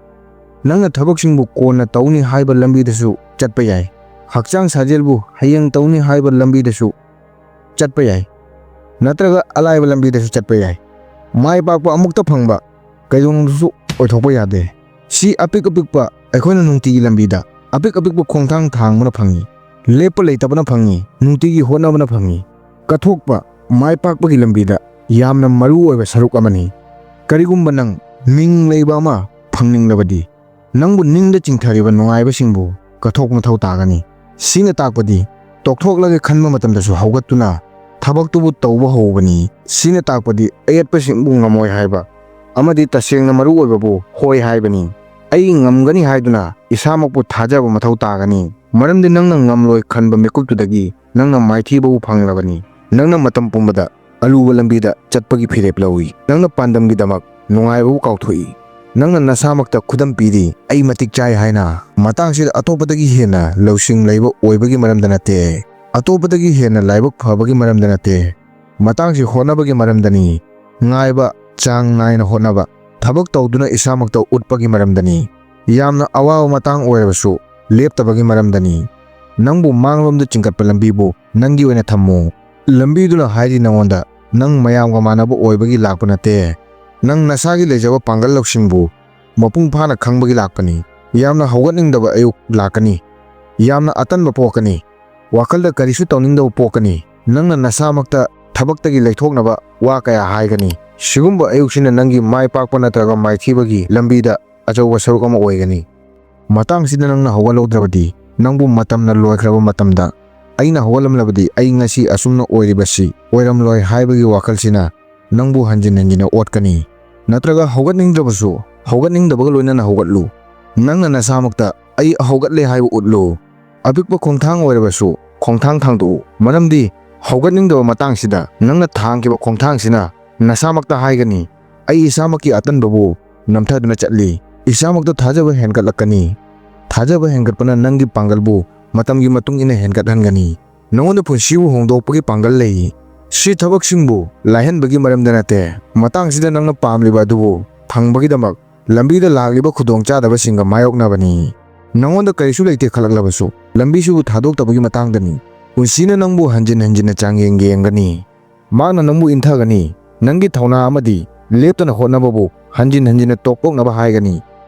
ꯅꯪꯅ ꯊꯕꯛꯁꯤꯡꯕꯨ ꯀꯣꯟꯅ ꯇꯧꯅꯤ ꯍꯥꯏꯕ ꯂꯝꯕꯤꯗꯁꯨ ꯆꯠꯄ ꯌꯥꯏ꯫ ꯍꯛꯆꯥꯡ ꯁꯥꯖꯦꯜꯕꯨ ꯍꯌꯦꯡ ꯇꯧꯅꯤ ꯍꯥꯏꯕ ꯂꯝꯕꯤꯗꯁꯨ ꯆꯠꯄ ꯌꯥꯏ꯫ ꯅꯠꯇ꯭ꯔꯒ ꯑꯂꯥꯏꯕ ꯂꯝꯕꯤꯗꯁꯨ ꯆꯠꯄ ꯌꯥꯏ꯫ ꯃꯥꯏ ꯄꯥꯛꯄ ꯑꯃꯨꯛꯇ ꯐꯪꯕ ꯀꯩꯗꯧꯅꯨꯡꯗꯁꯨ ꯑꯣꯏꯊꯣꯛꯄ ꯌꯥꯗꯦ꯫ ꯁꯤ ꯑꯄꯤꯛ ꯑꯄꯤꯛꯄ ꯑꯩꯈꯣꯏꯅ ꯅꯨꯡꯇꯤꯒꯤ ꯂꯝꯕꯤꯗ ꯑꯄꯤꯛ ꯑꯄꯤꯛꯄ ꯈꯣꯡꯊꯥꯡ ꯊꯥꯡꯕꯅ ꯐꯪꯏ꯫ ꯂꯦꯞꯄ ꯂꯩꯇꯕꯅ ꯐꯪꯏ, ꯅꯨꯡꯇꯤꯒꯤ ꯍꯣꯠꯅꯕꯅ ꯐꯪꯏ꯫ ꯀꯠꯊꯣꯛꯄ, ꯃꯥꯏ ꯄꯥꯛꯄꯒꯤ ꯂꯝꯕꯤꯗ ꯌꯥꯝꯅ ꯃꯔꯨ ꯑꯣꯏꯕ ꯁꯔꯨꯛ ꯑꯃꯅꯤ꯫ ꯀꯔꯤꯒꯨꯝꯕ ꯅꯪ ꯃꯤꯡ ꯂꯩꯕ ꯑꯃ ꯐꯪꯅꯤꯡꯂꯕꯗꯤ, ꯅꯪꯕꯨ ꯅꯤꯡꯗ ꯆꯤꯡꯊꯔꯤꯕ ꯅꯨꯡꯉꯥꯏꯕꯁꯤꯡꯕꯨ ꯀꯠꯊꯣꯛ ꯃꯊꯧ ꯇꯥꯒꯅꯤ꯫ ꯁꯤꯅ ꯇꯥꯛꯄꯗꯤ, ꯇꯣꯛꯊꯣꯛꯂꯒꯦ ꯈꯟꯕ ꯃꯇꯝꯗꯁꯨ ꯍꯧꯒꯠꯇꯨꯅ ꯊꯕꯛꯇꯨꯕꯨ ꯇꯧꯕ ꯍꯧꯕꯅꯤ꯫ ꯁꯤꯅ ꯇꯥꯛꯄꯗꯤ, ꯑꯌꯦꯠꯄꯁꯤꯡꯕꯨ ꯉꯝꯃꯣꯏ ꯍꯥꯏꯕ ꯑꯃꯗꯤ ꯇꯁꯦꯡꯅ ꯃꯔꯨ ꯑꯣꯏꯕꯕꯨ ꯍꯣꯏ ꯍꯥꯏꯕꯅꯤ꯫ "ꯑꯩ ꯉꯝꯒꯅꯤ" ꯍꯥꯏꯗꯨꯅ ꯏꯁꯥꯃꯛꯄꯨ ꯊꯥꯖꯕ ꯃꯊꯧ ꯇꯥꯒꯅꯤ, ꯃꯔꯝꯗꯤ ꯅꯪꯅ ꯉꯝꯂꯣꯏ ꯈꯟꯕ ꯃꯤꯀꯨꯞꯇꯨꯗꯒꯤ ꯅꯪꯅ ꯃꯥꯏꯊꯤꯕꯕꯨ ꯐꯪꯂꯕꯅꯤ꯫ ꯅꯪꯅ ꯃꯇꯝ ꯄꯨꯝꯕꯗ ꯑꯔꯨꯕ ꯂꯝꯕꯤꯗ ꯆꯠꯄꯒꯤ ꯐꯤꯔꯦꯞ ꯂꯧꯏ꯫ ꯅꯪꯅ ꯄꯥꯟꯗꯝꯒꯤꯗꯃꯛ ꯅꯨꯡꯉꯥꯏꯕꯕꯨ ꯀꯥꯎꯊꯣꯛꯏ꯫ ꯅꯪꯅ ꯅꯁꯥꯃꯛꯇ ꯈꯨꯗꯝ ꯄꯤꯔꯤ, "ꯑꯩ ꯃꯇꯤꯛ ꯆꯥꯏ" ꯍꯥꯏꯅ꯫ ꯃꯇꯥꯡꯁꯤꯗ ꯑꯇꯣꯞꯄꯗꯒꯤ ꯍꯦꯟꯅ ꯂꯧꯁꯤꯡ ꯂꯩꯕ ꯑꯣꯏꯕꯒꯤ ꯃꯔꯝꯗ ꯅꯠꯇꯦ, ꯑꯇꯣꯞꯄꯗꯒꯤ ꯍꯦꯟꯅ ꯂꯥꯏꯕꯛ ꯐꯕꯒꯤ ꯃꯔꯝꯗ ꯅꯠꯇꯦ꯫ ꯃꯇꯥꯡꯁꯤ ꯍꯣꯠꯅꯕꯒꯤ ꯃꯔꯝꯗꯅꯤ꯫ ꯉꯥꯏꯕ, ꯆꯥꯡ ꯅꯥꯏꯅ ꯍꯣꯠꯅꯕ, ꯊꯕꯛ ꯇꯧꯗꯨꯅ ꯏꯁꯥꯃꯛꯇ ꯎꯠꯄꯒꯤ ꯃꯔꯝꯗꯅꯤ꯫ ꯌꯥꯝꯅ ꯑꯋꯥꯕ ꯃꯇꯥꯡ ꯑꯣꯏꯔꯕꯁꯨ ꯂꯦꯞꯇꯕꯒꯤ ꯃꯔꯝꯗꯅꯤ꯫ ꯅꯪꯕꯨ ꯃꯥꯡꯂꯣꯝꯗ ꯆꯤꯡꯈꯠꯄ ꯂꯝꯕꯤꯕꯨ ꯅꯪꯒꯤ ꯑꯣꯏꯅ ꯊꯝꯃꯨ꯫ ꯂꯝꯕꯤꯗꯨꯅ ꯍꯥꯏꯔꯤ ꯅꯉꯣꯟꯗ ꯅꯪ ꯃꯌꯥꯝꯒ ꯃꯥꯟꯅꯕ ꯑꯣꯏꯕꯒꯤ ꯂꯥꯛꯄ ꯅꯠꯇꯦ꯫ ꯅꯪ ꯅꯁꯥꯒꯤ ꯂꯩꯖꯕ ꯄꯥꯡꯒꯜ ꯂꯧꯁꯤꯡꯕꯨ ꯃꯄꯨꯡ ꯐꯥꯅ ꯈꯪꯕꯒꯤ ꯂꯥꯛꯄꯅꯤ꯫ ꯌꯥꯝꯅ ꯍꯧꯒꯠꯅꯤꯡꯗꯕ ꯑꯌꯨꯛ ꯂꯥꯛꯀꯅꯤ꯫ ꯌꯥꯝꯅ ꯑꯇꯟꯕ ꯄꯣꯛꯀꯅꯤ꯫ ꯋꯥꯈꯜꯗ ꯀꯔꯤꯁꯨ ꯇꯧꯅꯤꯡꯗꯕ ꯄꯣꯛꯀꯅꯤ꯫ ꯅꯪꯅ ꯅꯁꯥꯃꯛꯇ ꯊꯕꯛꯇꯒꯤ ꯂꯩꯊꯣꯛꯅꯕ ꯋꯥ ꯀꯌꯥ ꯍꯥꯏꯒꯅꯤ꯫ ꯁꯤꯒꯨꯝꯕ ꯑꯌꯨꯛꯁꯤꯅ ꯅꯪꯒꯤ ꯃꯥꯏ ꯄꯥꯛꯄ ꯅꯠꯇ꯭ꯔꯒ ꯃꯥꯏꯊꯤꯕꯒꯤ ꯂꯝꯕꯤꯗ ꯑꯆꯧꯕ ꯁꯔꯨꯛ ꯑꯃ ꯑꯣꯏꯒꯅꯤ꯫ ꯃꯇꯥꯡꯁꯤꯗ ꯅꯪꯅ ꯍꯧꯒꯠꯍꯧꯗ꯭ꯔꯕꯗꯤ, ꯅꯪꯕꯨ ꯃꯇꯝꯅ ꯂꯣꯏꯈ꯭ꯔꯕ ꯃꯇꯝꯗ, "ꯑꯩꯅ ꯍꯧꯒꯠꯂꯝꯂꯕꯗꯤ ꯑꯩ ꯉꯁꯤ ꯑꯁꯨꯝꯅ ꯑꯣꯏꯔꯤꯕꯁꯤ ꯑꯣꯏꯔꯝꯂꯣꯏ" ꯍꯥꯏꯕꯒꯤ ꯋꯥꯈꯜꯁꯤꯅ ꯅꯪꯕꯨ ꯍꯟꯖꯤꯟ ꯍꯟꯖꯤꯟꯅ ꯑꯣꯠꯀꯅꯤ꯫ ꯅꯠꯇ꯭ꯔꯒ ꯍꯧꯒꯠꯅꯤꯡꯗ꯭ꯔꯕꯁꯨ, ꯍꯧꯒꯠꯅꯤꯡꯗꯕꯒ ꯂꯣꯏꯅꯅ ꯍꯧꯒꯠꯂꯨ꯫ ꯅꯪꯅ ꯅꯁꯥꯃꯛꯇ "ꯑꯩ ꯍꯧꯒꯠꯂꯦ" ꯍꯥꯏꯕ ꯎꯠꯂꯨ꯫ ꯑꯄꯤꯛꯄ ꯈꯣꯡꯊꯥꯡ ꯑꯣꯏꯔꯕꯁꯨ ꯈꯣꯡꯊꯥꯡ ꯊꯥꯡꯗꯣꯛꯎ꯫ ꯃꯔꯝꯗꯤ ꯍꯧꯒꯠꯅꯤꯡꯗꯕ ꯃꯇꯥꯡꯁꯤꯗ ꯅꯪꯅ ꯊꯥꯡꯈꯤꯕ ꯈꯣꯡꯊꯥꯡꯁꯤꯅ ꯅꯁꯥꯃꯛꯇ ꯍꯥꯏꯒꯅꯤ, "ꯑꯩ ꯏꯁꯥꯃꯛꯀꯤ ꯑꯇꯟꯕꯕꯨ ꯅꯝꯊꯗꯨꯅ ꯆꯠꯂꯤ"꯫ ꯏꯁꯥꯃꯛꯇ ꯊꯥꯖꯕ ꯍꯦꯟꯒꯠꯂꯛꯀꯅꯤ꯫ ꯊꯥꯖꯕ ꯍꯦꯟꯒꯠꯄꯅ ꯅꯪꯒꯤ ꯄꯥꯡꯒꯜꯕꯨ ꯃꯇꯝꯒꯤ ꯃꯇꯨꯡ ꯏꯟꯅ ꯍꯦꯟꯒꯠꯍꯟꯒꯅꯤ꯫ ꯅꯉꯣꯟꯗ ꯄꯨꯟꯁꯤꯕꯨ ꯍꯣꯡꯗꯣꯛꯄꯒꯤ ꯄꯥꯡꯒꯜ ꯂꯩ꯫ ꯁꯤ ꯊꯕꯛꯁꯤꯡꯕꯨ ꯂꯥꯏꯍꯟꯕꯒꯤ ꯃꯔꯝꯗ ꯅꯠꯇꯦ꯫ ꯃꯇꯥꯡꯁꯤꯗ ꯅꯪꯅ ꯄꯥꯝꯂꯤꯕ ꯑꯗꯨꯕꯨ ꯐꯪꯕꯒꯤꯗꯃꯛ ꯂꯝꯕꯤꯗ ꯂꯥꯛꯂꯤꯕ ꯈꯨꯗꯣꯡꯆꯥꯗꯕꯁꯤꯡꯒ ꯃꯥꯌꯣꯛꯅꯕꯅꯤ꯫ ꯅꯉꯣꯟꯗ ꯀꯔꯤꯁꯨ ꯂꯩꯇꯦ ꯈꯜꯂꯛꯂꯕꯁꯨ, ꯂꯝꯕꯤꯁꯤꯕꯨ ꯊꯥꯗꯣꯛꯇꯕꯒꯤ ꯃꯇꯥꯡꯗꯅꯤ꯫ ꯄꯨꯟꯁꯤꯅ ꯅꯪꯕꯨ ꯍꯟꯖꯤꯟ ꯍꯟꯖꯤꯟꯅ ꯆꯥꯡꯌꯦꯡ ꯌꯦꯡꯒꯅꯤ꯫ ꯃꯍꯥꯛꯅ ꯅꯪꯕꯨ ꯏꯟꯊꯒꯅꯤ꯫ ꯅꯪꯒꯤ ꯊꯧꯅꯥ ꯑꯃꯗꯤ ꯂꯦꯞꯇꯅ ꯍꯣꯠꯅꯕꯕꯨ ꯍꯟꯖꯤꯟ ꯍꯟꯖꯤꯟꯅ ꯇꯣꯛꯄꯣꯛꯅꯕ ꯍꯥꯏꯒꯅꯤ꯫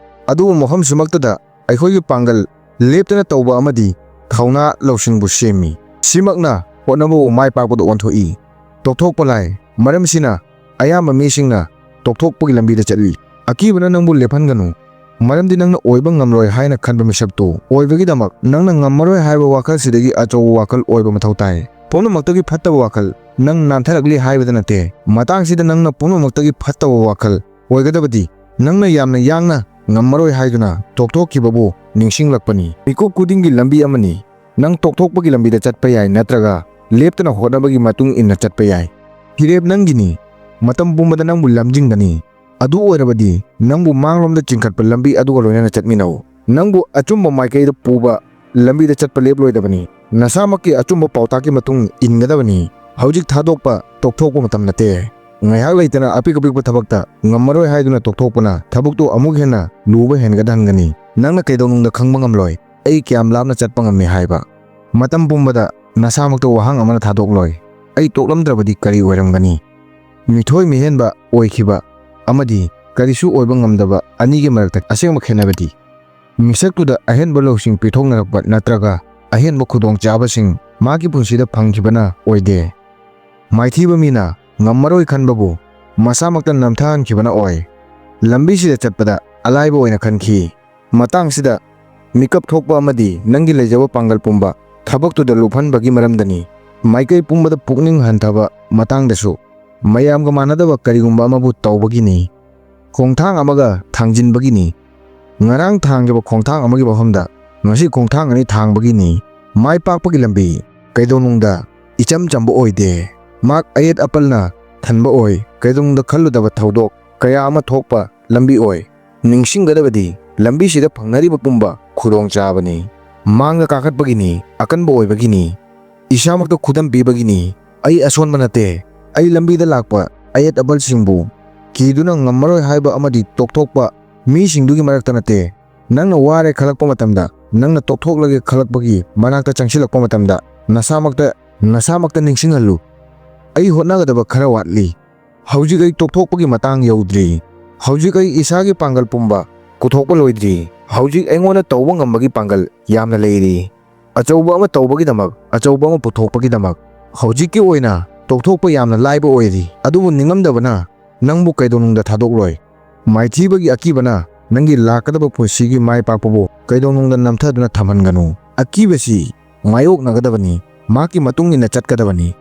ꯑꯗꯨꯕꯨ ꯃꯐꯝꯁꯤꯃꯛꯇꯗ ꯑꯩꯈꯣꯏꯒꯤ ꯄꯥꯡꯒꯜ ꯂꯦꯞꯇꯅ ꯇꯧꯕ ꯑꯃꯗꯤ ꯊꯧꯅꯥ ꯂꯧꯁꯤꯡꯕꯨ ꯁꯦꯝꯃꯤ꯫ ꯁꯤꯃꯛꯅ ꯍꯣꯠꯅꯕꯕꯨ ꯃꯥꯏ ꯄꯥꯛꯄꯗ ꯑꯣꯟꯊꯣꯛꯏ꯫ ꯇꯣꯛꯊꯣꯛꯄ ꯂꯥꯏ꯫ ꯃꯔꯝꯁꯤꯅ ꯑꯌꯥꯝꯕ ꯃꯤꯁꯤꯡꯅ ꯇꯣꯛꯊꯣꯛꯄꯒꯤ ꯂꯝꯕꯤꯗ ꯆꯠꯂꯤ꯫ ꯑꯀꯤꯕꯅ ꯅꯪꯕꯨ ꯂꯦꯞꯍꯟꯒꯅꯨ, ꯃꯔꯝꯗꯤ ꯅꯪꯅ ꯑꯣꯏꯕ ꯉꯝꯂꯣꯏ ꯍꯥꯏꯅ ꯈꯟꯕ ꯃꯤꯁꯛꯇꯨ ꯑꯣꯏꯕꯒꯤꯗꯃꯛ ꯅꯪꯅ ꯉꯝꯃꯔꯣꯏ ꯍꯥꯏꯕ ꯋꯥꯈꯜꯁꯤꯗꯒꯤ ꯑꯆꯧꯕ ꯋꯥꯈꯜ ꯑꯣꯏꯕ ꯃꯊꯧ ꯇꯥꯏ꯫ ꯄꯨꯝꯅꯃꯛꯇꯒꯤ ꯐꯠꯇꯕ ꯋꯥꯈꯜ ꯅꯪ ꯅꯥꯟꯊꯔꯛꯂꯤ ꯍꯥꯏꯕꯗ ꯅꯠꯇꯦ꯫ ꯃꯇꯥꯡꯁꯤꯗ ꯅꯪꯅ ꯄꯨꯝꯅꯃꯛꯇꯒꯤ ꯐꯠꯇꯕ ꯋꯥꯈꯜ ꯑꯣꯏꯒꯗꯕꯗꯤ ꯅꯪꯅ ꯌꯥꯝꯅ ꯌꯥꯡꯅ ꯉꯝꯃꯔꯣꯏ ꯍꯥꯏꯗꯨꯅ ꯇꯣꯛꯊꯣꯛꯈꯤꯕꯕꯨ ꯅꯤꯡꯁꯤꯡꯂꯛꯄꯅꯤ꯫ ꯃꯤꯀꯨꯞ ꯈꯨꯗꯤꯡꯒꯤ ꯂꯝꯕꯤ ꯑꯃꯅꯤ꯫ ꯅꯪ ꯇꯣꯛꯊꯣꯛꯄꯒꯤ ꯂꯝꯕꯤꯗ ꯆꯠꯄ ꯌꯥꯏ ꯅꯠꯇ꯭ꯔꯒ ꯂꯦꯞꯇꯅ ꯍꯣꯠꯅꯕꯒꯤ ꯃꯇꯨꯡ ꯏꯟꯅ ꯆꯠꯄ ꯌꯥꯏ꯫ ꯐꯤꯔꯦꯞ ꯅꯪꯒꯤꯅꯤ꯫ ꯃꯇꯝ ꯄꯨꯝꯕꯗ ꯅꯪꯕꯨ ꯂꯝꯖꯤꯡꯒꯅꯤ꯫ ꯑꯗꯨ ꯑꯣꯏꯔꯕꯗꯤ ꯅꯪꯕꯨ ꯃꯥꯡꯂꯣꯝꯗ ꯆꯤꯡꯈꯠꯄ ꯂꯝꯕꯤ ꯑꯗꯨꯒ ꯂꯣꯏꯅꯅ ꯆꯠꯃꯤꯟꯅꯧ꯫ ꯅꯪꯕꯨ ꯑꯆꯨꯝꯕ ꯃꯥꯏꯀꯩꯗ ꯄꯨꯕ ꯂꯝꯕꯤꯗ ꯆꯠꯄ ꯂꯦꯞꯂꯣꯏꯗꯕꯅꯤ꯫ ꯅꯁꯥꯃꯛꯀꯤ ꯑꯆꯨꯝꯕ ꯄꯥꯎꯇꯥꯛꯀꯤ ꯃꯇꯨꯡ ꯏꯟꯒꯗꯕꯅꯤ꯫ ꯍꯧꯖꯤꯛ ꯊꯥꯗꯣꯛꯄ, ꯇꯣꯛꯊꯣꯛꯄ ꯃꯇꯝ ꯅꯠꯇꯦ꯫ ꯉꯥꯏꯍꯥꯛ ꯂꯩꯇꯅ ꯑꯄꯤꯛ ꯑꯄꯤꯛꯄ ꯊꯕꯛꯇ ꯉꯝꯃꯔꯣꯏ ꯍꯥꯏꯗꯨꯅ ꯇꯣꯛꯊꯣꯛꯄꯅ ꯊꯕꯛꯇꯨ ꯑꯃꯨꯛ ꯍꯦꯟꯅ ꯂꯨꯕ ꯍꯦꯟꯒꯠꯍꯟꯒꯅꯤ꯫ ꯅꯪꯅ ꯀꯩꯗꯧꯅꯨꯡꯗ ꯈꯪꯕ ꯉꯝꯂꯣꯏ ꯑꯩ ꯀꯌꯥꯝ ꯂꯥꯞꯅ ꯆꯠꯄ ꯉꯝꯃꯤ ꯍꯥꯏꯕ꯫ ꯃꯇꯝ ꯄꯨꯝꯕꯗ ꯅꯁꯥꯃꯛꯇ ꯋꯥꯍꯪ ꯑꯃꯅ ꯊꯥꯗꯣꯛꯂꯣꯏ, "ꯑꯩ ꯇꯣꯛꯂꯝꯗ꯭ꯔꯕꯗꯤ ꯀꯔꯤ ꯑꯣꯏꯔꯝꯒꯅꯤ?" ꯃꯤꯊꯣꯏ ꯃꯤꯍꯦꯟꯕ ꯑꯣꯏꯈꯤꯕ ꯑꯃꯗꯤ ꯀꯔꯤꯁꯨ ꯑꯣꯏꯕ ꯉꯝꯗꯕ ꯑꯅꯤꯒꯤ ꯃꯔꯛꯇ ꯑꯁꯦꯡꯕ ꯈꯦꯠꯅꯕꯗꯤ ꯃꯤꯁꯛꯇꯨꯗ ꯑꯍꯦꯟꯕ ꯂꯧꯁꯤꯡ ꯄꯤꯊꯣꯛꯅꯔꯛꯄ ꯅꯠꯇ꯭ꯔꯒ ꯑꯍꯦꯟꯕ ꯈꯨꯗꯣꯡꯆꯥꯕꯁꯤꯡ ꯃꯥꯒꯤ ꯄꯨꯟꯁꯤꯗ ꯐꯪꯈꯤꯕꯅ ꯑꯣꯏꯗꯦ꯫ ꯃꯥꯏꯊꯤꯕ ꯃꯤꯅ ꯉꯝꯃꯔꯣꯏ ꯈꯟꯕꯕꯨ ꯃꯁꯥꯃꯛꯇ ꯅꯝꯊꯍꯟꯈꯤꯕꯅ ꯑꯣꯏ꯫ ꯂꯝꯕꯤꯁꯤꯗ ꯆꯠꯄꯗ ꯑꯂꯥꯏꯕ ꯑꯣꯏꯅ ꯈꯟꯈꯤ꯫ ꯃꯇꯥꯡꯁꯤꯗ ꯃꯤꯀꯞ ꯊꯣꯛꯄ ꯑꯃꯗꯤ ꯅꯪꯒꯤ ꯂꯩꯖꯕ ꯄꯥꯡꯒꯜ ꯄꯨꯝꯕ ꯊꯕꯛꯇꯨꯗ ꯂꯨꯞꯍꯟꯕꯒꯤ ꯃꯔꯝꯗꯅꯤ꯫ ꯃꯥꯏꯀꯩ ꯄꯨꯝꯕꯗ ꯄꯨꯛꯅꯤꯡ ꯍꯟꯊꯕ ꯃꯇꯥꯡꯗꯁꯨ ꯃꯌꯥꯝꯒ ꯃꯥꯟꯅꯗꯕ ꯀꯔꯤꯒꯨꯝꯕ ꯑꯃꯕꯨ ꯇꯧꯕꯒꯤꯅꯤ꯫ ꯈꯣꯡꯊꯥꯡ ꯑꯃꯒ ꯊꯥꯡꯖꯤꯟꯕꯒꯤꯅꯤ꯫ ꯉꯔꯥꯡ ꯊꯥꯡꯈꯤꯕ ꯈꯣꯡꯊꯥꯡ ꯑꯃꯒꯤ ꯃꯐꯝꯗ ꯉꯁꯤ ꯈꯣꯡꯊꯥꯡ ꯑꯅꯤ ꯊꯥꯡꯕꯒꯤꯅꯤ꯫ ꯃꯥꯏ ꯄꯥꯛꯄꯒꯤ ꯂꯝꯕꯤ ꯀꯩꯗꯧꯅꯨꯡꯗ ꯏꯆꯝ ꯆꯝꯕ ꯑꯣꯏꯗꯦ꯫ ꯃꯍꯥꯛ ꯑꯌꯦꯠ ꯑꯄꯜꯅ ꯊꯟꯕ ꯑꯣꯏ꯫ ꯀꯩꯗꯧꯅꯨꯡꯗ ꯈꯜꯂꯨꯗꯕ ꯊꯧꯗꯣꯛ ꯀꯌꯥ ꯑꯃ ꯊꯣꯛꯄ ꯂꯝꯕꯤ ꯑꯣꯏ꯫ ꯅꯤꯡꯁꯤꯡꯒꯗꯕꯗꯤ ꯂꯝꯕꯤꯁꯤꯗ ꯐꯪꯅꯔꯤꯕ ꯄꯨꯝꯕ ꯈꯨꯗꯣꯡꯆꯥꯕꯅꯤ꯫ ꯃꯥꯡꯗ ꯀꯥꯈꯠꯄꯒꯤꯅꯤ, ꯑꯀꯟꯕ ꯑꯣꯏꯕꯒꯤꯅꯤ, ꯏꯁꯥꯃꯛꯇ ꯈꯨꯗꯝ ꯄꯤꯕꯒꯤꯅꯤ꯫ ꯑꯩ ꯑꯁꯣꯟꯕ ꯅꯠꯇꯦ꯫ ꯑꯩ ꯂꯝꯕꯤꯗ ꯂꯥꯛꯄ ꯑꯌꯦꯠ ꯑꯄꯜꯁꯤꯡꯕꯨ ꯀꯤꯗꯨꯅ ꯉꯝꯃꯔꯣꯏ ꯍꯥꯏꯕ ꯑꯃꯗꯤ ꯇꯣꯛꯊꯣꯛꯄ ꯃꯤꯁꯤꯡꯗꯨꯒꯤ ꯃꯔꯛꯇ ꯅꯠꯇꯦ꯫ ꯅꯪꯅ ꯋꯥꯔꯦ ꯈꯜꯂꯛꯄ ꯃꯇꯝꯗ, ꯅꯪꯅ ꯇꯣꯛꯊꯣꯛꯂꯒꯦ ꯈꯜꯂꯛꯄꯒꯤ ꯃꯅꯥꯛꯇ ꯆꯪꯁꯤꯜꯂꯛꯄ ꯃꯇꯝꯗ, ꯅꯁꯥꯃꯛꯇ, ꯅꯁꯥꯃꯛꯇ ꯅꯤꯡꯁꯤꯡꯍꯜꯂꯨ, "ꯑꯩ ꯍꯣꯠꯅꯒꯗꯕ ꯈꯔ ꯋꯥꯠꯂꯤ꯫ ꯍꯧꯖꯤꯛ ꯑꯩ ꯇꯣꯛꯊꯣꯛꯄꯒꯤ ꯃꯇꯥꯡ ꯌꯧꯗ꯭ꯔꯤ꯫ ꯍꯧꯖꯤꯛ ꯑꯩ ꯏꯁꯥꯒꯤ ꯄꯥꯡꯒꯜ ꯄꯨꯝꯕ ꯄꯨꯊꯣꯛꯄ ꯂꯣꯏꯗ꯭ꯔꯤ꯫ ꯍꯧꯖꯤꯛ ꯑꯩꯉꯣꯟꯗ ꯇꯧꯕ ꯉꯝꯕꯒꯤ ꯄꯥꯡꯒꯜ ꯌꯥꯝꯅ ꯂꯩꯔꯤ꯫ ꯑꯆꯧꯕ ꯑꯃ ꯇꯧꯕꯒꯤꯗꯃꯛ, ꯑꯆꯧꯕ ꯑꯃ ꯄꯨꯊꯣꯛꯄꯒꯤꯗꯃꯛ ꯍꯧꯖꯤꯛꯀꯤ ꯑꯣꯏꯅ ꯇꯧꯊꯣꯛꯄ ꯌꯥꯝꯅ ꯂꯥꯏꯕ ꯑꯣꯏꯔꯤ, ꯑꯗꯨꯕꯨ ꯅꯤꯡꯉꯝꯗꯕꯅ ꯅꯪꯕꯨ ꯀꯩꯗꯧꯅꯨꯡꯗ ꯊꯥꯗꯣꯛꯂꯣꯏ꯫ ꯃꯥꯏꯊꯤꯕꯒꯤ ꯑꯀꯤꯕꯅ ꯅꯪꯒꯤ ꯂꯥꯛꯀꯗꯕ ꯄꯨꯟꯁꯤꯒꯤ ꯃꯥꯏ ꯄꯥꯛꯄꯕꯨ ꯀꯩꯗꯧꯅꯨꯡꯗ ꯅꯝꯊꯗꯨꯅ ꯊꯝꯍꯟꯒꯅꯨ꯫ ꯑꯀꯤꯕꯁꯤ ꯃꯥꯌꯣꯛꯅꯒꯗꯕꯅꯤ, ꯃꯍꯥꯛꯀꯤ ꯃꯇꯨꯡ ꯏꯟꯅ ꯆꯠꯀꯗꯕꯅꯤ꯫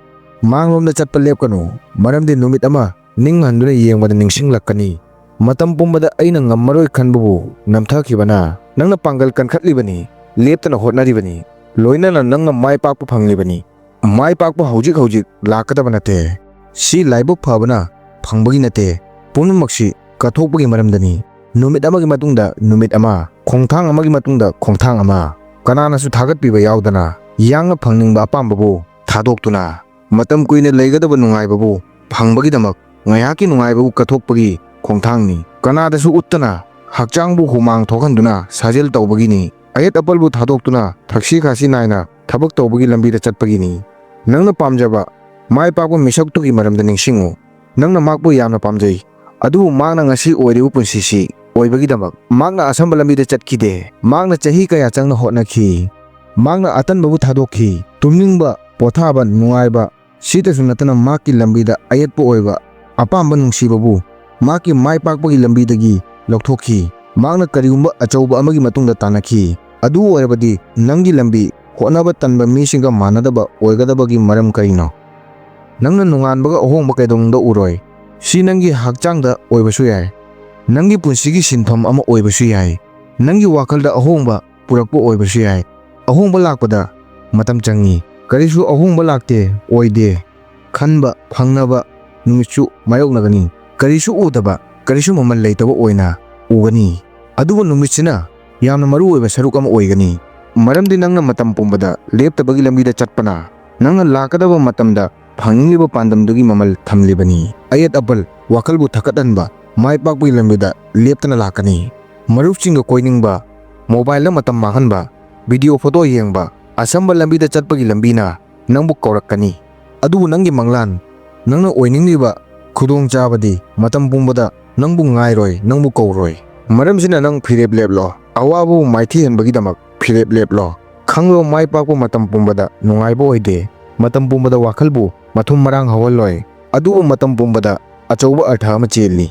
ꯃꯥꯡꯂꯣꯝꯗ ꯆꯠꯄ ꯂꯦꯞꯀꯅꯨ, ꯃꯔꯝꯗꯤ ꯅꯨꯃꯤꯠ ꯑꯃ ꯅꯤꯡ ꯍꯟꯗꯨꯅ ꯌꯦꯡꯕꯗ ꯅꯤꯡꯁꯤꯡꯂꯛꯀꯅꯤ꯫ ꯃꯇꯝ ꯄꯨꯝꯕꯗ ꯑꯩꯅ ꯉꯝꯃꯔꯣꯏ ꯈꯟꯕꯕꯨ ꯅꯝꯊꯈꯤꯕꯅ ꯅꯪꯅ ꯄꯥꯡꯒꯜ ꯀꯟꯈꯠꯂꯤꯕꯅꯤ, ꯂꯦꯞꯇꯅ ꯍꯣꯠꯅꯔꯤꯕꯅꯤ, ꯂꯣꯏꯅꯅ ꯅꯪꯅ ꯃꯥꯏ ꯄꯥꯛꯄ ꯐꯪꯂꯤꯕꯅꯤ꯫ ꯃꯥꯏ ꯄꯥꯛꯄ ꯍꯧꯖꯤꯛ ꯍꯧꯖꯤꯛ ꯂꯥꯛꯀꯗꯕ ꯅꯠꯇꯦ꯫ ꯁꯤ ꯂꯥꯏꯕꯛ ꯐꯕꯅ ꯐꯪꯕꯒꯤ ꯅꯠꯇꯦ꯫ ꯄꯨꯝꯅꯃꯛꯁꯤ ꯀꯠꯊꯣꯛꯄꯒꯤ ꯃꯔꯝꯗꯅꯤ꯫ ꯅꯨꯃꯤꯠ ꯑꯃꯒꯤ ꯃꯇꯨꯡꯗ ꯅꯨꯃꯤꯠ ꯑꯃ, ꯈꯣꯡꯊꯥꯡ ꯑꯃꯒꯤ ꯃꯇꯨꯡꯗ ꯈꯣꯡꯊꯥꯡ ꯑꯃ, ꯀꯅꯥꯅꯁꯨ ꯊꯥꯒꯠꯄꯤꯕ ꯌꯥꯎꯗꯅ ꯌꯥꯡꯅ ꯐꯪꯅꯤꯡꯕ ꯑꯄꯥꯝꯕꯕꯨ ꯊꯥꯗꯣꯛꯇꯨꯅ ꯃꯇꯝ ꯀꯨꯏꯅ ꯂꯩꯒꯗꯕ ꯅꯨꯡꯉꯥꯏꯕꯕꯨ ꯐꯪꯕꯒꯤꯗꯃꯛ ꯉꯥꯏꯍꯥꯛꯀꯤ ꯅꯨꯡꯉꯥꯏꯕꯕꯨ ꯀꯠꯊꯣꯛꯄꯒꯤ ꯈꯣꯡꯊꯥꯡꯅꯤ꯫ ꯀꯅꯥꯗꯁꯨ ꯎꯠꯇꯅ ꯍꯛꯆꯥꯡꯕꯨ ꯍꯨꯃꯥꯡ ꯊꯣꯛꯍꯟꯗꯨꯅ ꯁꯥꯖꯦꯜ ꯇꯧꯕꯒꯤꯅꯤ꯫ ꯑꯌꯦꯠ ꯑꯄꯜꯕꯨ ꯊꯥꯗꯣꯛꯇꯨꯅ ꯊꯛꯁꯤ ꯈꯥꯁꯤ ꯅꯥꯏꯅ ꯊꯕꯛ ꯇꯧꯕꯒꯤ ꯂꯝꯕꯤꯗ ꯆꯠꯄꯒꯤꯅꯤ꯫ ꯅꯪꯅ ꯄꯥꯝꯖꯕ ꯃꯥꯏ ꯄꯥꯛꯄ ꯃꯤꯁꯛꯇꯨꯒꯤ ꯃꯔꯝꯗ ꯅꯤꯡꯁꯤꯡꯉꯨ꯫ ꯅꯪꯅ ꯃꯍꯥꯛꯄꯨ ꯌꯥꯝꯅ ꯄꯥꯝꯖꯩ, ꯑꯗꯨꯕꯨ ꯃꯍꯥꯛꯅ ꯉꯁꯤ ꯑꯣꯏꯔꯤꯕ ꯄꯨꯟꯁꯤꯁꯤ ꯑꯣꯏꯕꯒꯤꯗꯃꯛ ꯃꯍꯥꯛꯅ ꯑꯁꯝꯕ ꯂꯝꯕꯤꯗ ꯆꯠꯈꯤꯗꯦ꯫ ꯃꯍꯥꯛꯅ ꯆꯍꯤ ꯀꯌꯥ ꯆꯪꯅ ꯍꯣꯠꯅꯈꯤ꯫ ꯃꯍꯥꯛꯅ ꯑꯇꯟꯕꯕꯨ ꯊꯥꯗꯣꯛꯈꯤ꯫ ꯇꯨꯝꯅꯤꯡꯕ, ꯄꯣꯊꯥꯕ, ꯅꯨꯡꯉꯥꯏꯕ, ꯁꯤꯇꯁꯨ ꯅꯠꯇꯅ ꯃꯍꯥꯛꯀꯤ ꯂꯝꯕꯤꯗ ꯑꯌꯦꯠꯄ ꯑꯣꯏꯕ ꯑꯄꯥꯝꯕ ꯅꯨꯡꯁꯤꯕꯕꯨ ꯃꯍꯥꯛꯀꯤ ꯃꯥꯏ ꯄꯥꯛꯄꯒꯤ ꯂꯝꯕꯤꯗꯒꯤ ꯂꯧꯊꯣꯛꯈꯤ꯫ ꯃꯍꯥꯛꯅ ꯀꯔꯤꯒꯨꯝꯕ ꯑꯆꯧꯕ ꯑꯃꯒꯤ ꯃꯇꯨꯡꯗ ꯇꯥꯟꯅꯈꯤ꯫ ꯑꯗꯨ ꯑꯣꯏꯔꯕꯗꯤ ꯅꯪꯒꯤ ꯂꯝꯕꯤ ꯍꯣꯠꯅꯕ ꯇꯟꯕ ꯃꯤꯁꯤꯡꯒ ꯃꯥꯟꯅꯗꯕ ꯑꯣꯏꯒꯗꯕꯒꯤ ꯃꯔꯝ ꯀꯔꯤꯅꯣ? ꯅꯪꯅ ꯅꯣꯡꯉꯥꯟꯕꯒ ꯑꯍꯣꯡꯕ ꯀꯩꯗꯧꯅꯨꯡꯗ ꯎꯔꯣꯏ꯫ ꯁꯤ ꯅꯪꯒꯤ ꯍꯛꯆꯥꯡꯗ ꯑꯣꯏꯕꯁꯨ ꯌꯥꯏ, ꯅꯪꯒꯤ ꯄꯨꯟꯁꯤꯒꯤ ꯁꯤꯟꯐꯝ ꯑꯃ ꯑꯣꯏꯕꯁꯨ ꯌꯥꯏ, ꯅꯪꯒꯤ ꯋꯥꯈꯜꯗ ꯑꯍꯣꯡꯕ ꯄꯨꯔꯛꯄ ꯑꯣꯏꯕꯁꯨ ꯌꯥꯏ꯫ ꯑꯍꯣꯡꯕ ꯂꯥꯛꯄꯗ ꯃꯇꯝ ꯆꯪꯏ꯫ ꯀꯔꯤꯁꯨ ꯑꯍꯣꯡꯕ ꯂꯥꯛꯇꯦ, ꯑꯣꯏꯗꯦ ꯈꯟꯕ ꯐꯪꯅꯕ ꯅꯨꯃꯤꯠꯁꯨ ꯃꯥꯌꯣꯛꯅꯒꯅꯤ꯫ ꯀꯔꯤꯁꯨ ꯎꯗꯕ, ꯀꯔꯤꯁꯨ ꯃꯃꯜ ꯂꯩꯇꯕ ꯑꯣꯏꯅ ꯎꯒꯅꯤ꯫ ꯑꯗꯨꯕꯨ ꯅꯨꯃꯤꯠꯁꯤꯅ ꯌꯥꯝꯅ ꯃꯔꯨ ꯑꯣꯏꯕ ꯁꯔꯨꯛ ꯑꯃ ꯑꯣꯏꯒꯅꯤ, ꯃꯔꯝꯗꯤ ꯅꯪꯅ ꯃꯇꯝ ꯄꯨꯝꯕꯗ ꯂꯦꯞꯇꯕꯒꯤ ꯂꯝꯕꯤꯗ ꯆꯠꯄꯅ ꯅꯪꯅ ꯂꯥꯛꯀꯗꯕ ꯃꯇꯝꯗ ꯐꯪꯅꯤꯡꯂꯤꯕ ꯄꯥꯟꯗꯝꯗꯨꯒꯤ ꯃꯃꯜ ꯊꯝꯂꯤꯕꯅꯤ꯫ ꯑꯌꯦꯠ ꯑꯄꯜ, ꯋꯥꯈꯜꯕꯨ ꯊꯛꯀꯠꯍꯟꯕ, ꯃꯥꯏ ꯄꯥꯛꯄꯒꯤ ꯂꯝꯕꯤꯗ ꯂꯦꯞꯇꯅ ꯂꯥꯛꯀꯅꯤ꯫ ꯃꯔꯨꯞꯁꯤꯡꯒ ꯀꯣꯏꯅꯤꯡꯕ, ꯃꯣꯕꯥꯏꯜꯗ ꯃꯇꯝ ꯃꯥꯡꯍꯟꯕ, ꯚꯤꯗꯤꯑꯣ ꯐꯣꯇꯣ ꯌꯦꯡꯕ, ꯑꯁꯝꯕ ꯂꯝꯕꯤꯗ ꯆꯠꯄꯒꯤ ꯂꯝꯕꯤꯅ ꯅꯪꯕꯨ ꯀꯧꯔꯛꯀꯅꯤ꯫ ꯑꯗꯨꯕꯨ ꯅꯪꯒꯤ ꯃꯪꯂꯥꯟ, ꯅꯪꯅ ꯑꯣꯏꯅꯤꯡꯂꯤꯕ ꯈꯨꯗꯣꯡꯆꯥꯕꯗꯤ ꯃꯇꯝ ꯄꯨꯝꯕꯗ ꯅꯪꯕꯨ ꯉꯥꯏꯔꯣꯏ, ꯅꯪꯕꯨ ꯀꯧꯔꯣꯏ꯫ ꯃꯔꯝꯁꯤꯅ ꯅꯪ ꯐꯤꯔꯦꯞ ꯂꯦꯞꯂꯣ꯫ ꯑꯋꯥꯕꯕꯨ ꯃꯥꯏꯊꯤꯍꯟꯕꯒꯤꯗꯃꯛ ꯐꯤꯔꯦꯞ ꯂꯦꯞꯂꯣ꯫ ꯈꯪꯂꯣ, ꯃꯥꯏ ꯄꯥꯛꯄ ꯃꯇꯝ ꯄꯨꯝꯕꯗ ꯅꯨꯡꯉꯥꯏꯕ ꯑꯣꯏꯗꯦ꯫ ꯃꯇꯝ ꯄꯨꯝꯕꯗ ꯋꯥꯈꯜꯕꯨ ꯃꯊꯨꯝ ꯃꯔꯥꯡ ꯍꯧꯍꯜꯂꯣꯏ꯫ ꯑꯗꯨꯕꯨ ꯃꯇꯝ ꯄꯨꯝꯕꯗ ꯑꯆꯧꯕ ꯑꯔꯊ ꯑꯃ ꯆꯦꯜꯂꯤ꯫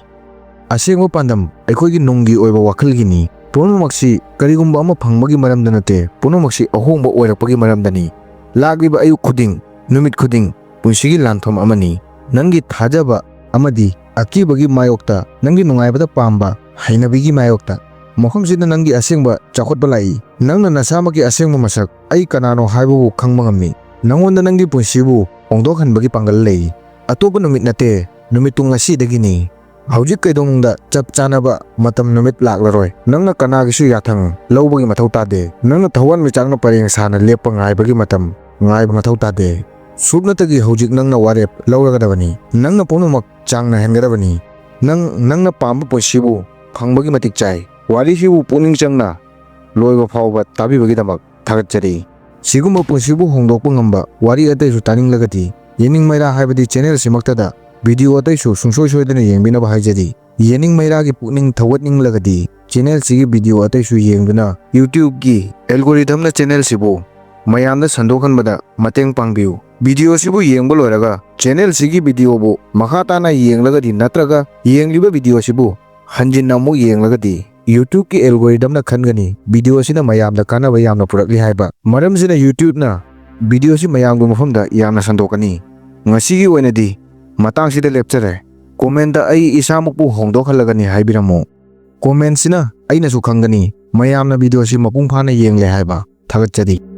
ꯑꯁꯦꯡꯕ ꯄꯥꯟꯗꯝ ꯑꯩꯈꯣꯏꯒꯤ ꯅꯨꯡꯒꯤ ꯑꯣꯏꯕ ꯋꯥꯈꯜꯒꯤꯅꯤ꯫ ꯄꯨꯝꯅꯃꯛꯁꯤ ꯀꯔꯤꯒꯨꯝꯕ ꯑꯃ ꯐꯪꯕꯒꯤ ꯃꯔꯝꯗ ꯅꯠꯇꯦ, ꯄꯨꯝꯅꯃꯛꯁꯤ ꯑꯍꯣꯡꯕ ꯑꯣꯏꯔꯛꯄꯒꯤ ꯃꯔꯝꯗꯅꯤ꯫ ꯂꯥꯛꯂꯤꯕ ꯑꯌꯨꯛ ꯈꯨꯗꯤꯡ, ꯅꯨꯃꯤꯠ ꯈꯨꯗꯤꯡ ꯄꯨꯟꯁꯤꯒꯤ ꯂꯥꯟꯐꯝ ꯑꯃꯅꯤ꯫ ꯅꯪꯒꯤ ꯊꯥꯖꯕ ꯑꯃꯗꯤ ꯑꯀꯤꯕꯒꯤ ꯃꯥꯌꯣꯛꯇ, ꯅꯪꯒꯤ ꯅꯨꯡꯉꯥꯏꯕꯗ ꯄꯥꯝꯕ ꯍꯩꯅꯕꯤꯒꯤ ꯃꯥꯌꯣꯛꯇ, ꯃꯐꯝꯁꯤꯗ ꯅꯪꯒꯤ ꯑꯁꯦꯡꯕ ꯆꯥꯎꯈꯠꯄ ꯂꯥꯛꯏ꯫ ꯅꯪꯅ ꯅꯁꯥꯃꯛꯀꯤ ꯑꯁꯦꯡꯕ ꯃꯁꯛ, "ꯑꯩ ꯀꯅꯥꯅꯣ?" ꯍꯥꯏꯕꯕꯨ ꯈꯪꯕ ꯉꯝꯃꯤ꯫ ꯅꯪꯉꯣꯟꯗ ꯅꯪꯒꯤ ꯄꯨꯟꯁꯤꯕꯨ ꯍꯣꯡꯗꯣꯛꯍꯟꯕꯒꯤ ꯄꯥꯡꯒꯜ ꯂꯩ꯫ ꯑꯇꯣꯞꯄ ꯅꯨꯃꯤꯠ ꯅꯠꯇꯦ, ꯅꯨꯃꯤꯠꯇꯨ ꯉꯁꯤꯗꯒꯤꯅꯤ꯫ ꯍꯧꯖꯤꯛ ꯀꯩꯗꯧꯅꯨꯡꯗ ꯆꯞ ꯆꯥꯅꯕ ꯃꯇꯝ ꯅꯨꯃꯤꯠ ꯂꯥꯛꯂꯔꯣꯏ꯫ ꯅꯪꯅ ꯀꯅꯥꯒꯤꯁꯨ ꯌꯥꯊꯪ ꯂꯧꯕꯒꯤ ꯃꯊꯧ ꯇꯥꯗꯦ꯫ ꯅꯪꯅ ꯊꯋꯥꯟꯃꯤꯆꯥꯛꯅ ꯄꯔꯦꯡ ꯁꯥꯅ ꯂꯦꯞꯄ ꯉꯥꯏꯕꯒꯤ ꯃꯇꯝ ꯉꯥꯏꯕ ꯃꯊꯧ ꯇꯥꯗꯦ꯫ ꯁꯨꯞꯅꯇꯒꯤ ꯍꯧꯖꯤꯛ ꯅꯪꯅ ꯋꯥꯔꯦꯞ ꯂꯧꯔꯒꯗꯕꯅꯤ꯫ ꯅꯪꯅ ꯄꯨꯝꯅꯃꯛ ꯆꯥꯡ ꯅꯥꯏꯍꯟꯒꯗꯕꯅꯤ꯫ ꯅꯪ, ꯅꯪꯅ ꯄꯥꯝꯕ ꯄꯨꯟꯁꯤꯕꯨ ꯐꯪꯕꯒꯤ ꯃꯇꯤꯛ ꯆꯥꯏ꯫ ꯋꯥꯔꯤꯁꯤꯕꯨ ꯄꯨꯛꯅꯤꯡ ꯆꯪꯅ ꯂꯣꯏꯕ ꯐꯥꯎꯕ ꯇꯥꯕꯤꯕꯒꯤꯗꯃꯛ ꯊꯥꯒꯠꯆꯔꯤ꯫ ꯁꯤꯒꯨꯝꯕ ꯄꯨꯟꯁꯤꯕꯨ ꯍꯣꯡꯗꯣꯛꯄ ꯉꯝꯕ ꯋꯥꯔꯤ ꯑꯇꯩꯁꯨ ꯇꯥꯅꯤꯡꯂꯒꯗꯤ, ꯌꯦꯅꯤꯡ ꯃꯩꯔꯥ ꯍꯥꯏꯕꯗꯤ channel ꯁꯤꯃꯛꯇꯗ video ꯑꯇꯩꯁꯨ ꯁꯨꯡꯁꯣꯏ ꯁꯣꯏꯗꯅ ꯌꯦꯡꯕꯤꯅꯕ ꯍꯥꯏꯖꯔꯤ꯫ ꯌꯦꯅꯤꯡ ꯃꯩꯔꯥꯒꯤ ꯄꯨꯛꯅꯤꯡ ꯊꯧꯒꯠꯅꯤꯡꯂꯒꯗꯤ, channel ꯁꯤꯒꯤ video ꯑꯇꯩꯁꯨ ꯌꯦꯡꯗꯨꯅ YouTube ꯀꯤ algorithm ꯅ channel ꯁꯤꯕꯨ ꯃꯌꯥꯝꯗ ꯁꯟꯗꯣꯛꯍꯟꯕꯗ ꯃꯇꯦꯡ ꯄꯥꯡꯕꯤꯌꯨ꯫ Video ꯁꯤꯕꯨ ꯌꯦꯡꯕ ꯂꯣꯏꯔꯒ, channel ꯁꯤꯒꯤ video ꯕꯨ ꯃꯈꯥ ꯇꯥꯅ ꯌꯦꯡꯂꯒꯗꯤ ꯅꯠꯇ꯭ꯔꯒ ꯌꯦꯡꯂꯤꯕ video ꯁꯤꯕꯨ ꯍꯟꯖꯤꯟꯅ ꯑꯃꯨꯛ ꯌꯦꯡꯂꯒꯗꯤ, YouTube ꯀꯤ algorithm ꯅ ꯈꯟꯒꯅꯤ video ꯁꯤꯅ ꯃꯌꯥꯝꯗ ꯀꯥꯟꯅꯕ ꯌꯥꯝꯅ ꯄꯨꯔꯛꯂꯤ ꯍꯥꯏꯕ꯫ ꯃꯔꯝꯁꯤꯅ YouTube ꯅ video ꯁꯤ ꯃꯌꯥꯝꯒꯤ ꯃꯐꯝꯗ ꯌꯥꯝꯅ ꯁꯟꯗꯣꯛꯀꯅꯤ꯫ ꯉꯁꯤꯒꯤ ꯑꯣꯏꯅꯗꯤ ꯃꯇꯥꯡꯁꯤꯗ ꯂꯦꯞꯆꯔꯦ꯫ Comment ꯇ "ꯑꯩ ꯏꯁꯥꯃꯛꯄꯨ ꯍꯣꯡꯗꯣꯛꯍꯜꯂꯒꯅꯤ" ꯍꯥꯏꯕꯤꯔꯝꯃꯨ꯫ Comment ꯁꯤꯅ ꯑꯩꯅꯁꯨ ꯈꯪꯒꯅꯤ ꯃꯌꯥꯝꯅ video ꯁꯤ ꯃꯄꯨꯡ ꯐꯥꯅ ꯌꯦꯡꯂꯦ ꯍꯥꯏꯕ꯫ ꯊꯥꯒꯠꯆꯔꯤ꯫